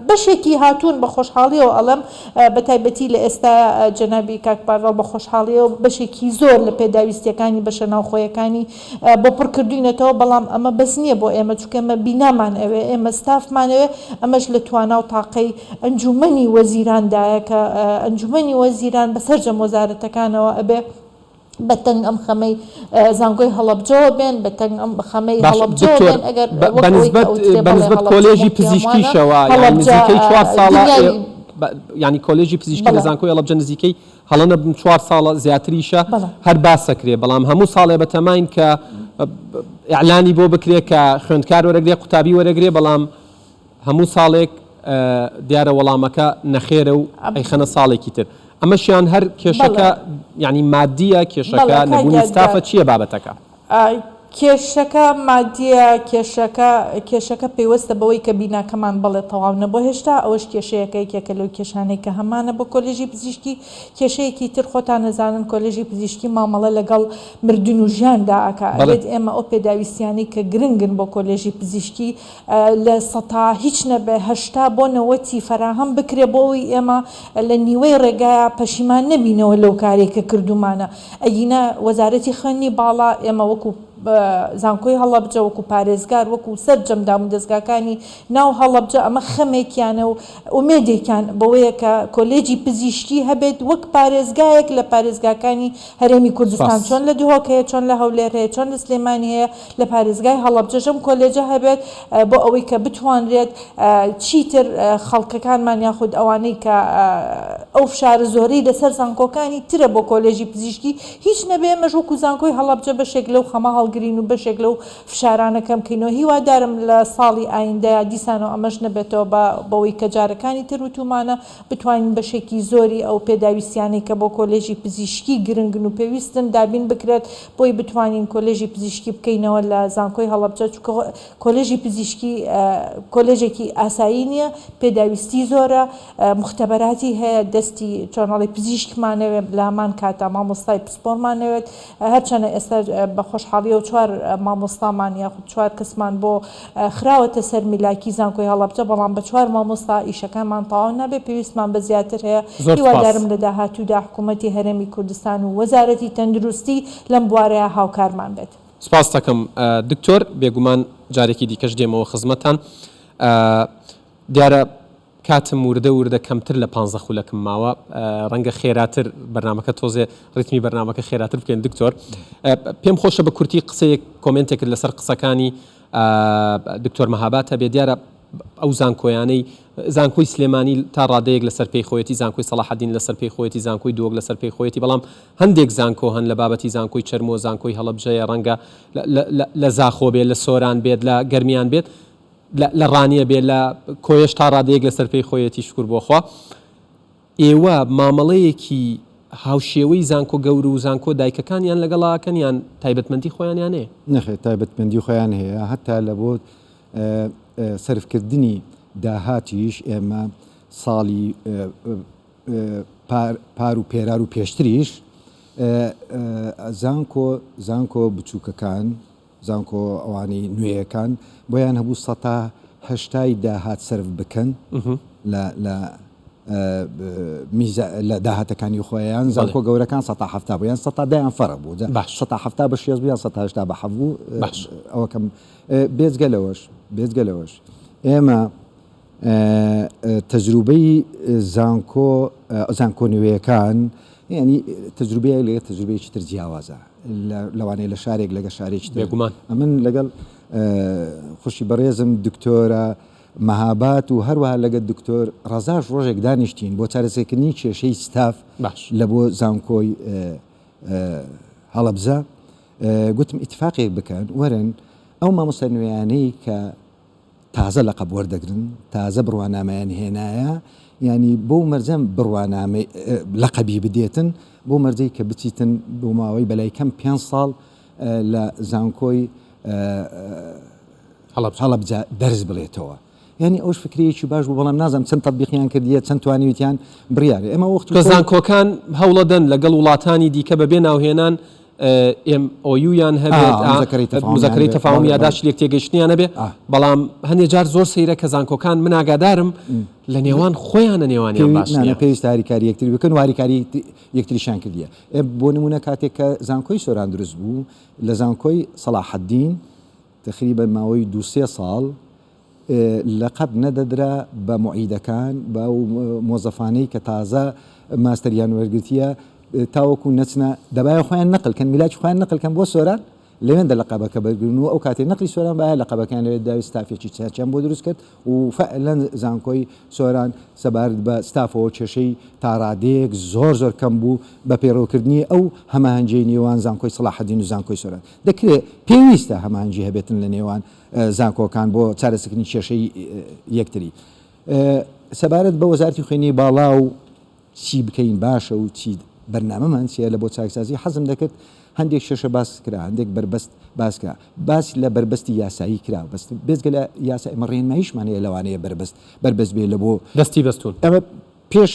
بەشێکی هاتوون بە خۆشحاڵیەوە ئەڵێم بە تایبەتی لە ئێستایا جەنابی کاک پاڤێڵ بە خۆشحاڵیەوە بەشێکی زۆر لە پێداویستیەکانی بەشە ناوخۆیەکانی بۆ پڕ کردوینەتەوە بەڵام ئەمە بەس نییە بۆ ئێمە چونکە ئێمە بینامان ئەوێ ئێمە ستافمان ئەوێ ئەمەش لە توانا و تاقەی ئەنجومەنی وەزیراندایە کە ئەنجومەنی وەزیران بە سەرجەم وەزارەتەکانەوە ئەبێ بە تەنگ ئەم خەمەی زانکۆی هەڵەبجەوە بێن بە تەنگ ئەم خەمەی باش هەڵەبجەوە دکتۆر بێن ئەگەر بە وەک ئەوەی کە بەنسبەت ئەوترێ بەڵێ بەنسبەت هەڵەبجە کۆلێژی موڵکی هەمووانە پزیشکیشەوە یانی هەڵەبجە نزیکەی چوار ساڵە دنیای یانی کۆلێژی پزیشکی لە بەڵێ زانکۆی هەڵەبجە نزیکەی هەڵە نەبم چوار ساڵە زیاتریشە بەڵێ. هەر باسەکرێ بەڵام هەموو ساڵێ بەتەماین کە ئیعلانی بۆ بکرێ کە خوێندکار وەرەگرێ قوتابی وەرەگرێ بەڵام هەموو ساڵێک دیارە وەڵامەکە نەخێرە و ئەیخەنە ساڵێکی تر ئەمەشیان هەر کێشەکە یانی مادیە کێشەکە نەبوونی ستافە چییە بابەتەکە؟ کێشەکە مادیە کێشەکە کێشەکە پەیوەستە بەوەی کە بیناکەمان بەڵێ تەواو نەبووە هێشتا ئەوەش کێشەیەکە یەکێکە لەو کێشانەی کە هەمانە بۆ کۆلێژی پزیشکی کێشەیەکی تر خۆتان ئەزانن کۆلێژی پزیشکی مامەڵە لەگەڵ مردن و ژیاندا ئەکا ئەبێت ئێمە ئەو پێداویستیانەی کە گرنگن بۆ کۆلێژی پزیشکی لە سەتا هیچ نەبێ 80 بۆ نەوەتی فەراهەم بکرێ بۆ ئەوەی ئێمە لە نیوەی ڕێگایا پەشیمان نەبینەوە لەو کارەی کە کردوومانە ئەگینا وەزارەتی خوێندنی باڵا ئێمە وەکو. زانکۆی هەڵەبجە، وەکو پارێزگار، وەکو سەرجەم دامودەزگاکانی ناو هەڵەبجە ئەمە خەمێکیانە و ئومێدێکیان بەوەیە کە کۆلێجی پزیشکی هەبێت وەک پارێزگایەک لە پارێزگاکانی هەرێمی کوردستان سپاس. چۆن لە دهۆک هەیە، چۆن لە هەولێر هەیە، چۆن لە سلێمانی هەیە، لە پارێزگای هەڵەبجەش ئەم کۆلێجە هەبێت بۆ ئەوەی کە بتوانرێت چیتر خەڵکەکانمان یاخود ئەوانەی کە ئەو فشارە زۆرەی لەسەر زانکۆکانی ترە بۆ کۆلێژی پزیشکی هیچ نەبێ ئێمەش وەکو زانکۆی هەڵەبجە بەشێک لەو خەمە هەڵگرین و بەشێک لەو فشارانە کەم کەینەوە هیوادارم لە ساڵی ئایندەیا دیسانەوە ئەمەش نەبێتەوە بە بەوەی کە جارەکانی تر وتومانە بتوانین بەشێکی زۆری ئەو پێداویستیانەی کە بۆ کۆلێژی پزیشکی گرنگن و پێویستن دابین بکرێت بۆی بتوانین کۆلێژی پزیشکی بکەینەوە لە زانکۆی هەڵەبجە چونکە کۆلێژی پزیشکی کۆلێژێکی ئاسایی نییە پێداویستی زۆرە موختەبەراتی هەیە دەستی چۆن ئەڵێی پزیشکمانەوێت لە هەمان کاتا مامۆستای پسپۆرمانەوێت هەرچەنە ئێستا بە خۆشحاڵیەوە چوار مامۆستامان یاخود چوار کەسمان بۆ خراوەتە سەر میلاکی زانکۆی هەڵەبجە، بەڵام بە چوار مامۆستا ئیشەکانمان تەواو نابێت، پێویستمان بە زیاتر هەیە، زۆر سوپاس. هیوادارم لە داهاتوودا حکوومەتی هەرێمی کوردستان و وەزارەتی تەندروستی لەم بوارەیا هاوکارمان بێت. سوپاستەکەم دکتۆر، بێگومان جارێکی دیکەش دێمەوە خزمەتتان. دیارە کاتم وردە وردە کەمتر لە پانزە خولەکم ماوە ڕەنگە خێراتر بەرنامەکە تۆزێ ڕیتمی بەرنامەکە خێراتر بکەین دکتۆر پێم خۆشە بە کورتی قسەیەک کۆمێنتێکت لەسەر قسەکانی دکتۆر مەهابات هەبێ دیارە ئەو زانکۆیانەی زانکۆی سلێمانی تا ڕادەیەک لەسەر پێی خۆیەتی زانکۆی سەڵاحەدین لەسەر پێی خۆیەتی زانکۆی دهۆک لەسەر پێی خۆیەتی بەڵام هەندێک زانکۆ هەن لە بابەتی زانکۆی چەرمۆ زانکۆی هەڵەبجەیە ڕەنگە لە زاخۆ بێت لە سۆران بێت لە گەرمیان بێت لە ڕانیە بێ لە کۆیەش تا ڕادەیەک لەسەر پێی خۆیەتی شوکر بۆ خوا. ئێوە مامەڵەیەکی هاوشێوەی زانکۆ گەور و زانکۆ دایکەکانیان لەگەڵا ئەکەن یان تایبەتمەندی خۆیانیان هەیە؟ نەخێر تایبەتمەندی خۆیان هەیە هەتا لە بۆ سەرفکردنی داهاتیش ئێمە ساڵی پار و پێرار و پێشتریش زانکۆ زانکۆ بچووکەکان زانکۆ ئەوانەی نوێیەکان بۆیان هەبوو سەتا هەشتای داهات سەرف بکەن لە لە میزە لە داهاتەکانی خۆیان زانکۆ گەورەکان سەتا هەفتا بوو یان سەتا دەیان فەرق بوو باش سەتا هەفتا بە شێست بوو یان سەتا هەشتا بە حەفت بوو باش ئەوەکەم بێجگە لەوەش بێجگە لەوەش ئێمە تەجروبەی زانکۆ زانکۆ نوێیەکان یعنی تەجروبەیەک لەگەڵ تەجروبەیەکی تر جیاوازە لەوانەیە لە شارێک لەگە شارێکی تر بێگومان ئەمن لەگەڵ خوشی بەڕێزم دکتۆرە مەهابات و هەروەها لەگە دکتۆر ڕەزاش ڕۆژێک دانیشتین بۆ چارەسەرکردنی کێشەی ستاف باش لە بۆ زانکۆی هەڵەبجە گوتم ئیتفاقێک بکەن وەرن ئەو مامۆستا نوێیانەی کە تازە لەقەب وەردەگرن تازە بڕوانامەیان هێنایە یانی بەو مەرجەم بڕوانامەی لەقەبی بدێتن بەو مەرجەی کە بچیتن بۆ ماوەی بەلای کەم پێنج ساڵ لە زانکۆی هەڵەبجە دەرس بڵێتەوە یانی ئەوش فکرەیەکی باش بوو بەڵام نازانم چەند تەتبیقیان کردیە چەند توانیویتیان بڕیارە ئێمە وەختی کە زانکۆکان هەوڵەدەن لەگەڵ وڵاتانی دیکە بەبێ ناوهێنان MOU یان هەبێت، مزەکەرەی تەفاهوم، یاداشتی لێکتێگەیشتنیان هەبێت، بەڵام هەندێک جار زۆر سەیرە کە زانکۆکان من ئاگادارم لە نێوان خۆیانە نێوانیان باش نییە. پێویستە هاریکاری یەکتری بکەن و هاریکاری یەکتریشیان کردیە. بۆ نموونە کاتێک کە زانکۆی سۆران دروست بوو لە زانکۆی سەڵاحەدین تەقریبەن ماوەی دوو سێ ساڵ لەقەب نەدەدرا بە موعیدەکان، بە ئەو مۆزەفانەی کە تازە ماستەریان وەرگرتیە تاوەکو نەچنە دەبایە خۆیان نەقل کەن میلاکی خۆیان نەقل کەن بۆ سۆران لەوێندە لەقەبەکە بەرگرن و ئەو کاتێ نەقلی سۆران باە لەقەبەکەیان لەوێ داوی ستافێکی چاکیان بۆ دروست کرد و فعلەن زانکۆی سۆران سەبارەت بە ستافەوە کێشەی تاڕادەیەک زۆر زۆر کەم بوو بە پەیڕەوکردنی ئەو هەماهەنگیەی نێوان زانکۆی سەڵاحەدین و زانکۆی سۆران دەکرێ پێویستە هەماهەنگی هەبێتن لە نێوان زانکۆکان بۆ چارەسەکردنی کێشەی یەکتری. سەبارەت بە وەزارەتی خوێندنی باڵا و چی بکەین باشە و چی بەرنامەمان چیە لە بۆ چاکسازی حەزم دەکرد هەندێک کێشە باس کرا هەندێک بەربەست باس کرا باس لە بەربەستی یاسایی کرا بەس بێجگە لە یاسا ئێمە ڕێنماییشمان هەیە لەوانەیە بەربەست بەربەست بێ لە بۆ دەستی بەستوون. ئەمە پێش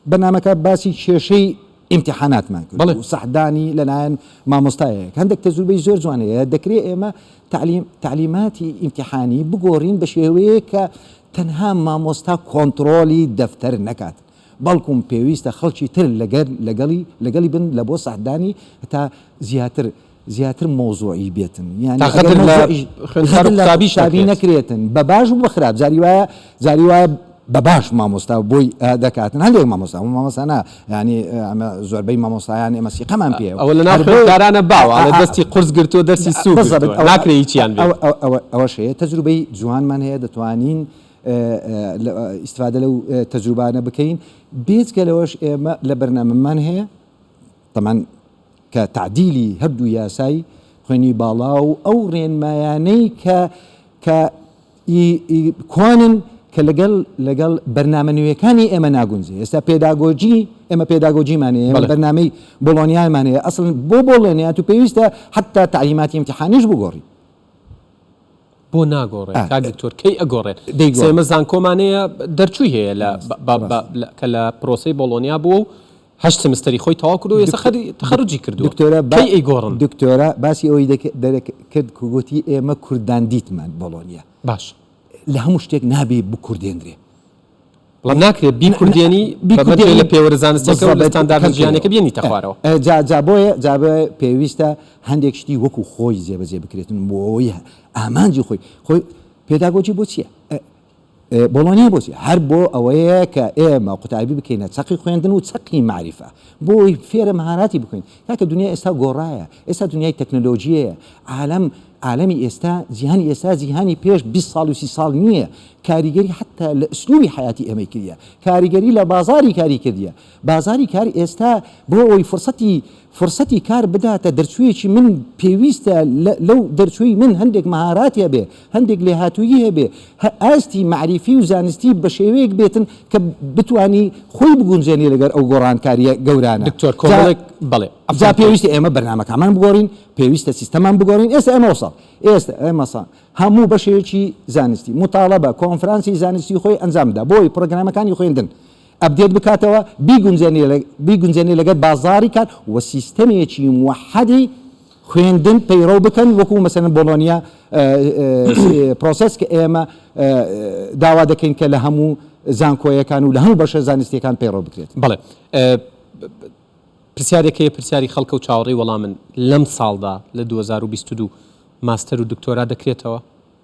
بەرنامەکە باسی کێشەی ئیمتیحاناتمان کرد بەڵێ. و سەحدانی لەلایەن مامۆستایەک هەندێک تەجروبەی زۆر جوان هەیە دەکرێ ئێمە تەعلیم تەعلیماتی ئیمتیحانی بگۆڕین بە شێوەیەک کە تەنها مامۆستا کۆنتڕۆڵی دەفتەر نەکات بەڵکوم پێویستە خەڵکی تر لەگەر لەگەڵی لەگەڵی بن لە بۆ سەحدانی هەتا زیاتر. زیاتر مەوزوعی بێتن یانی تا ئەگەر غەدر لە مەوزوعیش خوێندکار و غەدر لە قوتابیش قوتابی نەکرێت. نەکرێتن بە باش و بە خراپ جاری وایە جاری وایە بە باش مامۆستا بۆی دەکاتن هەندێک مامۆستا هەموو مامۆستا نا یانی ئەمە زۆربەی مامۆستایان ئێمە سیقەمان پێیە ئەوە لەناو هەر بۆیە خوێندکارانە باوە ئەڵێ دەستی قورس گرتووە دەرسی سووک بالضبط گرتووە ئەوە ناکرێ هیچیان بێت. ئەوە ئەوە ئەوەش هەیە تەجروبەی جوانمان هەیە دەتوانین ئیستفادە لەو تەجروبانە بکەین بێجگە لەوەش ئێمە لە بەرنامەمان هەیە تەمان کە تەعدیلی هەردوو یاسای خوێنی باڵا و ئەو ڕێنمایانەی کە کە ئی کۆنن کە لەگەڵ لەگەڵ بەرنامە نوێیەکانی ئێمە ناگونجێ ئێستا پێداگۆجی ئێمە پێداگۆجیمان هەیە ئێمە بەرنامەی بۆڵۆنیامان هەیە ئەسڵن بۆ بۆڵێنیا تو پێویستە حتا تەعلیماتی ئیمتیحانیش بگۆڕی. بۆ ناگۆڕێت کاک دکتۆر کەی ئەگۆڕێت دەیگۆڕێت. ئێمە زانکۆمان هەیە دەرچووی هەیە لە کە لە پرۆسەی بۆڵۆنیا بووە و هەشت سمستەری خۆی تەواو کردووە ئێستا خەری تەخەروجی کردووە دکتۆرە کەی ئەیگۆڕن؟ دکتۆرە باسی ئەوەی کرد کە گوتی ئێمە کوردان دیتمان بۆڵۆنیا باش لە هەموو شتێک نابێ بکوردێندرێ. بەڵام ناکرێت بیکوردێنی بە مەرجێ لە پێوەرە زانستیەکە و لە ستانداردە جیهانیەکە بێنیتە خوارەوە. جا جا بۆیە جا بۆیە پێویستە هەندێک شتی وەکو خۆی جێبەجێ بکرێتن بۆ ئەوەی ئامانجی خۆی خۆی پێداگۆجی بۆ چییە؟ بۆڵۆنیا بۆ چییە؟ هەر بۆ ئەوەیە کە ئێمە قوتابی بکەینە چەقی خوێندن و چەقی مەعریفە بۆ ئەوەی فێرە مەهاراتی بکەین کاکە دنیا ئێستا گۆڕایە ئێستا دنیای تەکنەلۆژیەیە عالەم عالەمی ئێستا جیهانی ئێستا جیهانی پێش 20 ساڵ و 30 ساڵ نییە کاریگەری حتا لە ئسلوبی حیاتی ئێمەی کردە کاریگەری لە بازاری کاری کردیە بازاری کار ئێستا بۆ ئەوەی فرسەتی فرسەتی کار بداتە دەرچوویەکی من پێویستە لەو دەرچووی من هەندێک مەهاراتی هەبێ هەندێک لێهاتوویی هەبێ ئاستی مەعریفی و زانستی بە شێوەیەک بێتن کە بتوانی خۆی بگونجێنی لەگەر ئەو گۆڕانکارییە گەورانە. دکتۆر کۆمەڵێک بەڵێ جا پێویستە ئێمە بەرنامەکانمان بگۆڕین، پێویستە سیستەمان بگۆڕین، ئێستا ئێمە وەساڵ ئێستا ئێمە سا هەموو بەشێکی زانستی موتاڵەبە کۆنفرانسی زانستی خۆی ئەنجام بدا بۆی پڕۆگرامەکانی خوێندن update بکاتەوە بیگونجێنێ بیگونجێنێ لەگەر بازاڕی کار و سیستەمێکی موەحەدی خوێندن پەیڕەو بکەن وەکو مەسەلەن بۆڵۆنیا process کە ئێمە داوا دەکەین کە لە هەموو زانکۆیەکان و لە هەموو بەشە زانستیەکان پەیڕەو بکرێت. بەڵێ پرسیارێک هەیە پرسیاری خەڵکە و چاوەڕێی وەڵامن لەم ساڵدا لە 2022 ماستەر و دکتۆرا دەکرێتەوە؟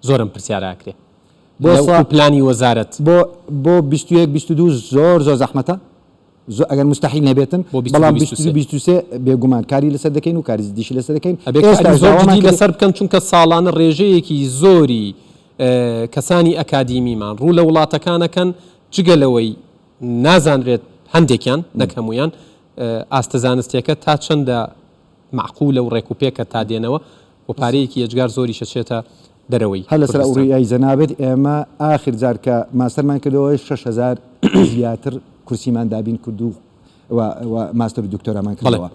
زۆر ئەم پرسیارە ئەکرێ بۆ لە پلانی وەزارەت. بۆ بۆ 21 22 زۆر زۆر زەحمەتە زۆر ئەگەر موستەحیل نەبێتن بۆ 22 بەڵام 22 23. 23 بێگومان کاری لەسەر دەکەین و کاری جدیشی لەسەر دەکەین ئەبێ ئێستا کاری زۆر داوامان جدی کرد لەسەر بکەن چونکە ساڵانە ڕێژەیەکی زۆری کەسانی ئەکادیمیمان ڕوو لە وڵاتەکان ئەکەن جگە لەوەی نازانرێت هەندێکیان نەک هەموویان ئاستە زانستیەکە تا چەندە مەعقولە و ڕێکوپێکە تا دێنەوە و پارەیەکی یەجگار زۆریش ئەچێتە دەرەوەی هەر لەسەر ئەو کوردستان. ڕیای جەنابت ئێمە ئاخر جار کە ماستەرمان کردەوە 6000 زیاتر کورسیمان دابین کرد و و و ماستەر و دکتۆرامان بەڵێ. کردەوە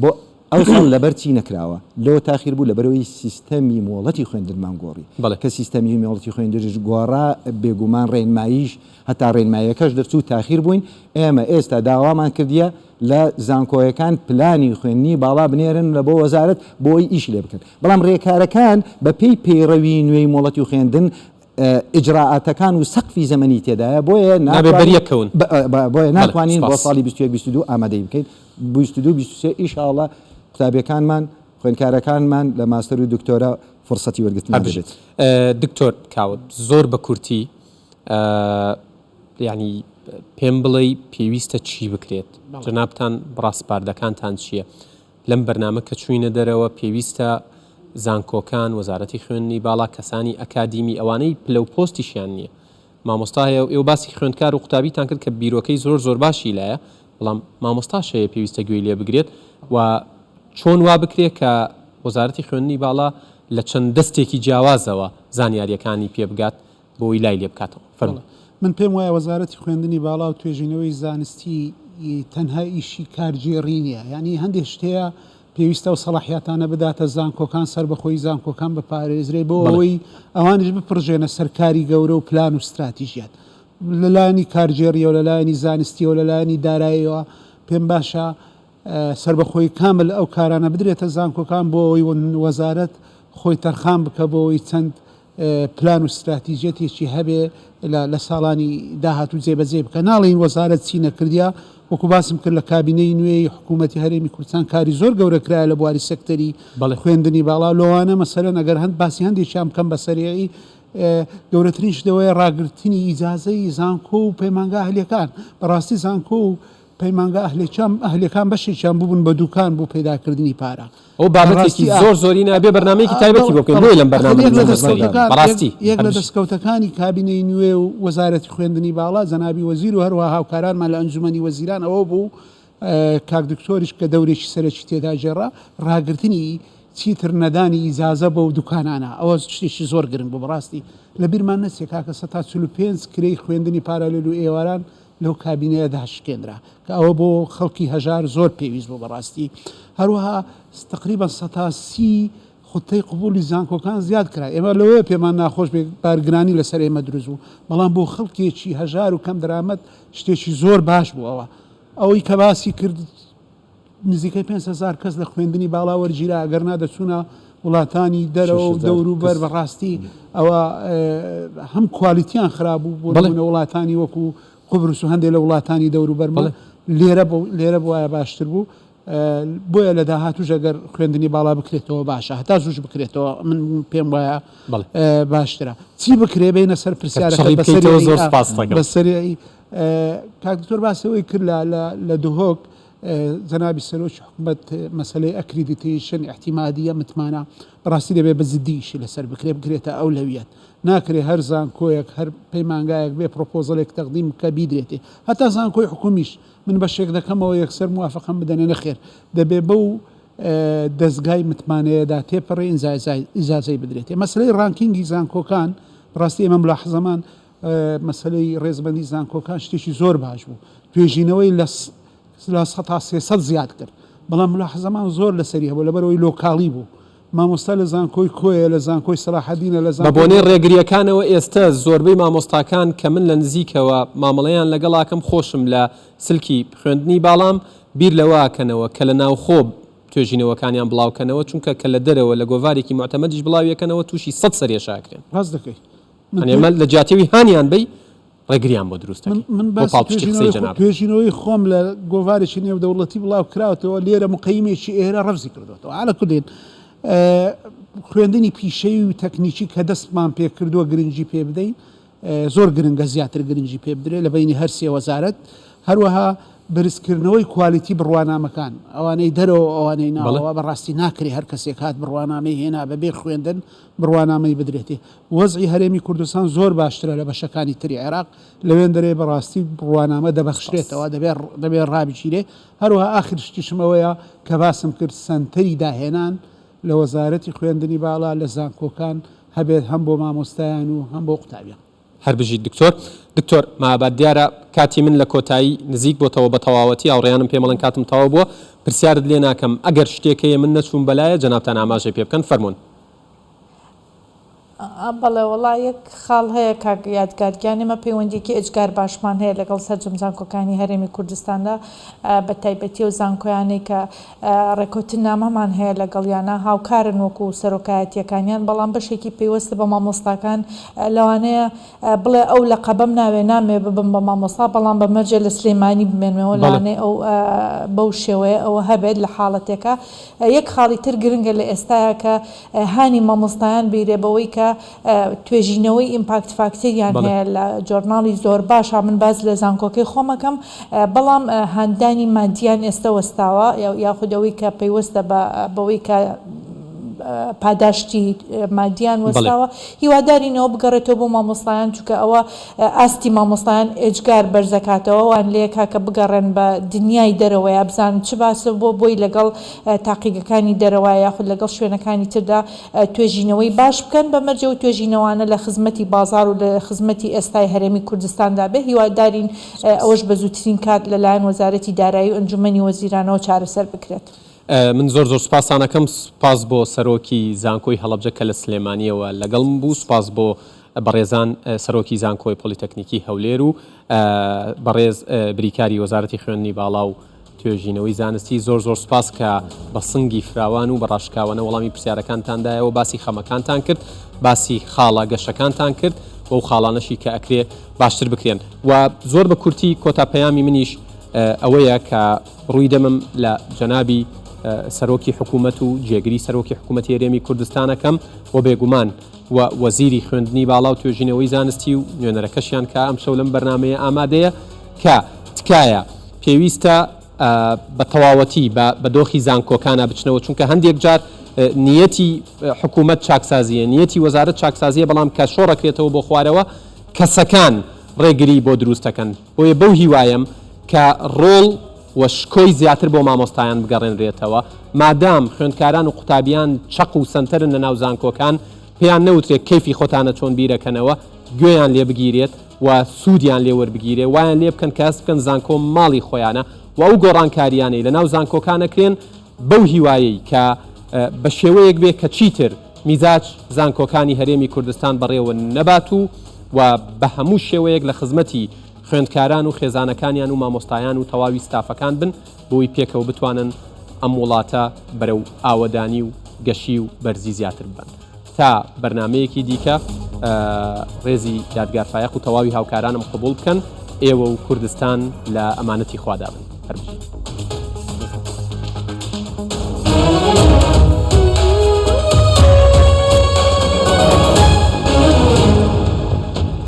بۆ ئەو ساڵ لەبەر چی نەکراوە لۆ تاخیر بوو لەبەرئەوەی سیستەمی مۆڵەتی خوێندنمان گۆڕی بەڵێ. کە سیستەمی مۆڵەتی خوێندنیش گۆڕا بێگومان ڕێنماییش هەتا ڕێنماییەکەش دەرچوو تاخیر بووین ئێمە ئێستا داوامان کردیە لە زانکۆیەکان پلانی خوێندنی باڵا بنێرن لە بۆ وەزارەت بۆ ئەوەی ئیشی لێ بکەن بەڵام رێکارەکان بە پێی پەیڕەوی نوێی مۆڵەتی خوێندن ئیجرائاتەکان و سەقفی زەمەنی تێدایە بۆیە نابێ ناتوانین بەریەک کەون. بۆیە بەڵێ ناتوانین بۆ سپاس. ساڵی 21 22 ئامادەی بکەین 22 23 ئیشاڵڵا قوتابیەکانمان خوێندکارەکانمان لە ماستەر و دکتۆرا فرسەتی وەرگرتنیان هەر بژیت. دەبێت. دکتۆر کاوە زۆر بە کورتی یانی پێم بڵێی پێویستە چی بکرێت؟ جەنابتان ڕاسپاردەکانتان چییە؟ لەم بەرنامە کە چووینە دەرەوە پێویستە زانکۆکان، وەزارەتی خوێندنی باڵا، کەسانی ئەکادیمی، ئەوانەی پلە و پۆستیشیان نییە، مامۆستا هەیە و ئێوە باسی خوێندکار و قوتابیتان کرد کە بیرۆکەی زۆر زۆر باشی لایە، بەڵام مامۆستاش هەیە پێویستە گوێی لێ بگرێت و چۆن وا بکرێت کە وەزارەتی خوێندنی باڵا لە چەند دەستێکی جیاوازەوە زانیارییەکانی پێ بگات بۆی لای لێ بکاتەوە. فەرموو. بەڵێ. من پێم وایە وەزارەتی خوێندنی باڵا و توێژینەوەی زانستی تەنها ئیشی کارگێڕی نییە. یانی هەندێک شت هەیە پێویستە ئەو سەڵاحیاتانە بداتە زانکۆکان، سەربەخۆیی زانکۆکان بپارێزرێ بۆ ئەوەی ئەوانیش بپڕژێنە سەر کاری گەورە و پلان و ستراتیژیات. لە لایەنی کارگێڕییەوە، لە لایەنی زانستییەوە، لە لایەنی داراییەوە پێم باشە سەربەخۆیی کامل ئەو کارانە بدرێتە زانکۆکان بۆ ئەوەی وەزارەت خۆی تەرخان بکە بۆ ئەوەی چەند پلان و ستراتیجیەتێکی هەبێ لە ساڵانی داهاتوو جێبەجێی بکا. ناڵێین وەزارەت چی نەکردیە، وەکو باسم کرد لە کابینەی نوێی حکوومەتی هەرێمی کوردستان کاری زۆر گەورە کرایە لە بواری سێکتەری خوێندنی باڵا، لەوانە مەسەلەن ئەگەر هەند باسی هەندێکیان بکەم بە سەریعی گەورەترین شت ئەوەیە ڕاگرتنی ئیجازەی زانکۆ و پەیمانگا ئەهلیەکان. بەڕاستی زانکۆ و پەیمانگا ئەهلیەکان ئەهلیەکان بەشێکیان ببوون بە دوکان بۆ پەیداکردنی پارە. ئەوە بابەتێکی زۆر زۆری نابێ بەرنامەیەکی تایبەتی بۆ بکەین بۆیە لەم بەرنامە نەچوومە سەری بەڕاستی. یەک لە دەستکەوتەکانی کابینەی نوێ و وەزارەتی خوێندنی باڵا جەنابی وەزیر و هەروەها هاوکارانمان لە ئەنجومەنی وەزیران ئەوە بوو کاک دکتۆریش کە دەورێکی سەرەکی تێدا گێڕا ڕاگرتنی چیتر نەدانی ئیجازە بەو دوکانانە ئەوە شتێکی زۆر گرنگ بوو بەڕاستی لەبیرمان نەچێ کاکە 45% کرێی خوێندنی پارالێل و ئێواران لەو کابینەیەدا شکێنرا کە ئەوە بۆ خەڵکی هەژار زۆر پێویست بوو بەڕاستی هەروەها تقریبا 30% خوتەی قبولی زانکۆکان زیاد کرا ئێمە لەوەیە پێمان ناخۆش بێ بارگرانی لەسەر ئێمە دروست بوو بەڵام بۆ خەڵکێکی هەژار و کەم دەرامەت شتێکی زۆر باش بوو ئەوە ئەوەی کە باسی کرد نزیکەی 5هزار کەس لە خوێندنی باڵا وەرگیرا ئەگەرنا دەچوونە وڵاتانی دەرەوە و دەوروبەر بەڕاستی ئەوە هەم کوالیتیان خراپ بوو بۆ نمونە وڵاتانی وەکو قوبرس و هەندێک لە وڵاتانی دەوروبەرمان لێرە لێرە بواە باشتر بوو بۆیە لە داهاتوش ئەگەر خوێندنی باڵا بکرێتەوە باشە هەتا زووش بکرێتەوە من پێم وایە باشترە چی بکرێ بینە سەر پرسیارەکە بەسەری کاک دکتۆر باسی ئەوەی کرد لە دهۆک جەنابی سەرۆکی حکومەت مەسەلەی accreditation ئیعتیمادیە متمانە بەڕاستی دەبێت بە جدی ئیشی لەسەر بکرێت بکرێتە ئەولەویەت ناکرێ هەر زانکۆیەک هەر پەیمانگایەک بێ پرۆپۆزەلێک تەقدیم بکە بیدرێتێ هەتا زانکۆی حکومیش من بەشێک دەکەمەوە یەکسەر موافقەم بدەنێ نەخێر دەبێ بەو دەزگای متمانەیەدا تێپەڕێ ئینجا ئیجازەی بدرێتێ مەسەلەی ranking ی زانکۆکان بەڕاستی ئێمە ملاحزەمان مەسەلەی ڕێزبەندی زانکۆکان شتێکی زۆر باش بوو توێژینەوەی لە 300% زیاد کرد بەڵام ملاحزەمان زۆر لەسەری هەبوو لەبەرەوەی local ی بوو مامۆستا لە زانکۆی کۆیە لە زانکۆی سەلاحەدینە لە بە بۆنەی ڕێگرییەکانەوە ئێستە زۆربەی مامۆستاکان کە من لە نزیکەوە مامەڵەیان لەگەڵ ئەکەم خۆشم لە سلکی خوێندنی باڵام بیر لەوە ئەکەنەوە کە لە ناوخۆ توێژینەوەکانیان بڵاوکەنەوە چونکە کە لە دەرەوە لە گۆڤارێکی موعتەمەدیش بڵاویەکەنەوە تووشی سەد سەرێشە ئەکرێن. ڕاست دەکەی. یانی ئێمە لە جیاتی ئەوی هانیان بەی ڕێگریان بۆ دروست من دەکەین. من بۆ باسی پاڵپشتی قسەی توێژینەوەی خۆ جەنابت. توێژینەوەی خۆم لە گۆڤارێکی نێودەوڵەتی بڵاو کراوەتەوە لێرە مقەیمێکی ئێرە ڕەفزی کردۆتەوە عەلە کولین خوێندنی پیشەیی و تەکنیکی کە دەستمان پێ کردووە گرنگی پێ بدەین زۆر گرنگە زیاتر گرنگی پێ بدرێت لە بەینی هەر سێ وەزارەت هەروەها بەرزکردنەوەی کوالیتی بڕوانامەکان ئەوانەی دەرەوە و ئەوانەی ناوەوە بەڕاستی ناکرێ هەر کەسێک هات بڕوانامەی هێنا بەبێ خوێندن بڕوانامەی بدرێتێ وەزعی هەرێمی کوردستان زۆر باشترە لە بەشەکانی تری عێراق لەوێندەرێ بەڕاستی بڕوانامە دەبەخشرێتەوە دەبێ دەبێ ڕابگیرێ هەروەها ئاخر شتیشم ئەوەیە کە باسم کرد سەنتەری داهێنان لە وەزارەتی خوێندنی باڵا لە زانکۆکان هەبێت هەم بۆ مامۆستایان و هەم بۆ قوتابیان. هەر بژیت دکتۆر. دکتۆر مەهاباد دیارە کاتی من لە کۆتایی نزیک بۆتەوە بە تەواوەتی هاوڕێیانم پێم ئەڵێن کاتم تەواو بووە پرسیارت لێ ناکەم ئەگەر شتێک هەیە من نەچووم بەلایە جەنابتان ئاماژەی پێ بکەن فەرموون. بەڵێ وەڵا یەک خاڵ هەیە کاک یادگار گیان ئێمە پەیوەندیەکی ئێجگار باشمان هەیە لەگەڵ سەرجەم زانکۆکانی هەرێمی کوردستاندا بە تایبەتی ئەو زانکۆیانەی کە ڕێکەوتننامەمان هەیە لەگەڵیانا هاوکارن وەکو سەرۆکایەتیەکانیان بەڵام بەشێکی پەیوەستە بە مامۆستاکان لەوانەیە بڵێ ئەو لەقەبەم ناوێ نامەوێ ببم بە مامۆستا بەڵام بە مەرجێ لە سلێمانی بمێنمەوە لەوانەیە ئەو بەو شێوەیە ئەوە هەبێت لە حاڵەتێکا یەک خاڵی تر گرنگە لە ئێستایا کە هانی مامۆستایان بیرێ بەوەی کە توێژینەوەی impact factor یان هەیە لە journal ی زۆر باشە من باس لە زانکۆکەی خۆم ئەکەم بەڵام هاندانی مادیان ئێستە وەستاوە یاخود ئەوەی کە پەیوەستە بە بەوەی کە پاداشتی مادیان وەستاوە هیوادارین ئەوە بگەڕێتەوە بۆ مامۆستایان چونکە ئەوە ئاستی مامۆستایان ئێجگار بەرزەکاتەوە وان لێکا کە بگەڕێن بە دنیای دەرەوەیا بزانن چ باسە بۆ بۆی لەگەڵ تاقیگەکانی دەرەوە یاخود لەگەڵ شوێنەکانی تردا توێژینەوەی باش بکەن بە مەرجێ ئەو توێژینەوانە لە خزمەتی بازاڕ و لە خزمەتی ئێستای هەرێمی کوردستاندا بێ هیوادارین ئەوەش بە زووترین کات لە لایەن وەزارەتی دارایی و ئەنجومەنی وەزیرانەوە چارەسەر بکرێت. من زۆر زۆر سوپاستان ئەکەم سوپاس بۆ سەرۆکی زانکۆی هەڵەبجە کە لە سلێمانیەوە لەگەڵم بوو سوپاس بۆ بەڕێزان سەرۆکی زانکۆی پۆلیتەکنیکی هەولێر و بەڕێز بریکاری وەزارەتی خوێندنی باڵا و. توێژینەوەی زانستی زۆر زۆر سوپاس کە بە سنگی فراوان و بە ڕاشکاوانە وەڵامی پرسیارەکانتان دایەوە باسی خەمەکانتان کرد باسی خاڵە گەشەکانتان کرد و ئەو خاڵانەشی کە ئەکرێ باشتر بکرێن و زۆر بە کورتی کۆتا پەیامی منیش ئەوەیە کە ڕووی دەمم لە جەنابی سەرۆکی حکوومەت و جێگری سەرۆکی حکوومەتی هەرێمی کوردستان ئەکەم و بێگومان و وەزیری خوێندنی باڵا و توێژینەوەی زانستی و نوێنەرەکەشیان کە ئەمشەو لەم بەرنامەیە ئامادەیە کە تکایە پێویستە بە تەواوەتی بە دۆخی زانکۆکانا بچنەوە چونکە هەندێک جار نیەتی حکوومەت چاکسازیە نیەتی وەزارەت چاکسازیە بەڵام کە شۆڕەکرێتەوە بۆ خوارەوە کەسەکان ڕێگری بۆ دروست دەکەن بۆیە بەو هیوایەم کە ڕۆڵ و شکۆی زیاتر بۆ مامۆستایان بگەڕێنرێتەوە، مادام خوێندکاران و قوتابیان چەق و سەنتەرن لەناو زانکۆکان، پێیان نەوترێت کەیفی خۆتانە چۆن بیرەکەنەوە، گوێیان لێ بگیرێت و سوودیان لێ وەربگیرێ، وایان لێ بکەن کە هەست بکەن زانکۆ ماڵی خۆیانە و ئەو گۆڕانکارییانەی لەناو زانکۆکان ئەکرێن بەو هیوایەی کە بە شێوەیەک بێ کە چیتر میزاج زانکۆکانی هەرێمی کوردستان بەڕێوە نەبات و و بە هەموو شێوەیەک لە خزمەتی خوێندکاران و خێزانەکانیان و مامۆستایان و تەواوی ستافەکان بن بۆی پێکەوە بتوانن ئەم وڵاتە بەرەو ئاوەدانی و گەشی و بەرزی زیاتر ببەن. تا بەرنامەیەکی دیکە ڕێزی یادگار فایەق و تەواوی هاوکارانم قبوڵ بکەن، ئێوە و کوردستان لە ئەمانەتی خوادا بن.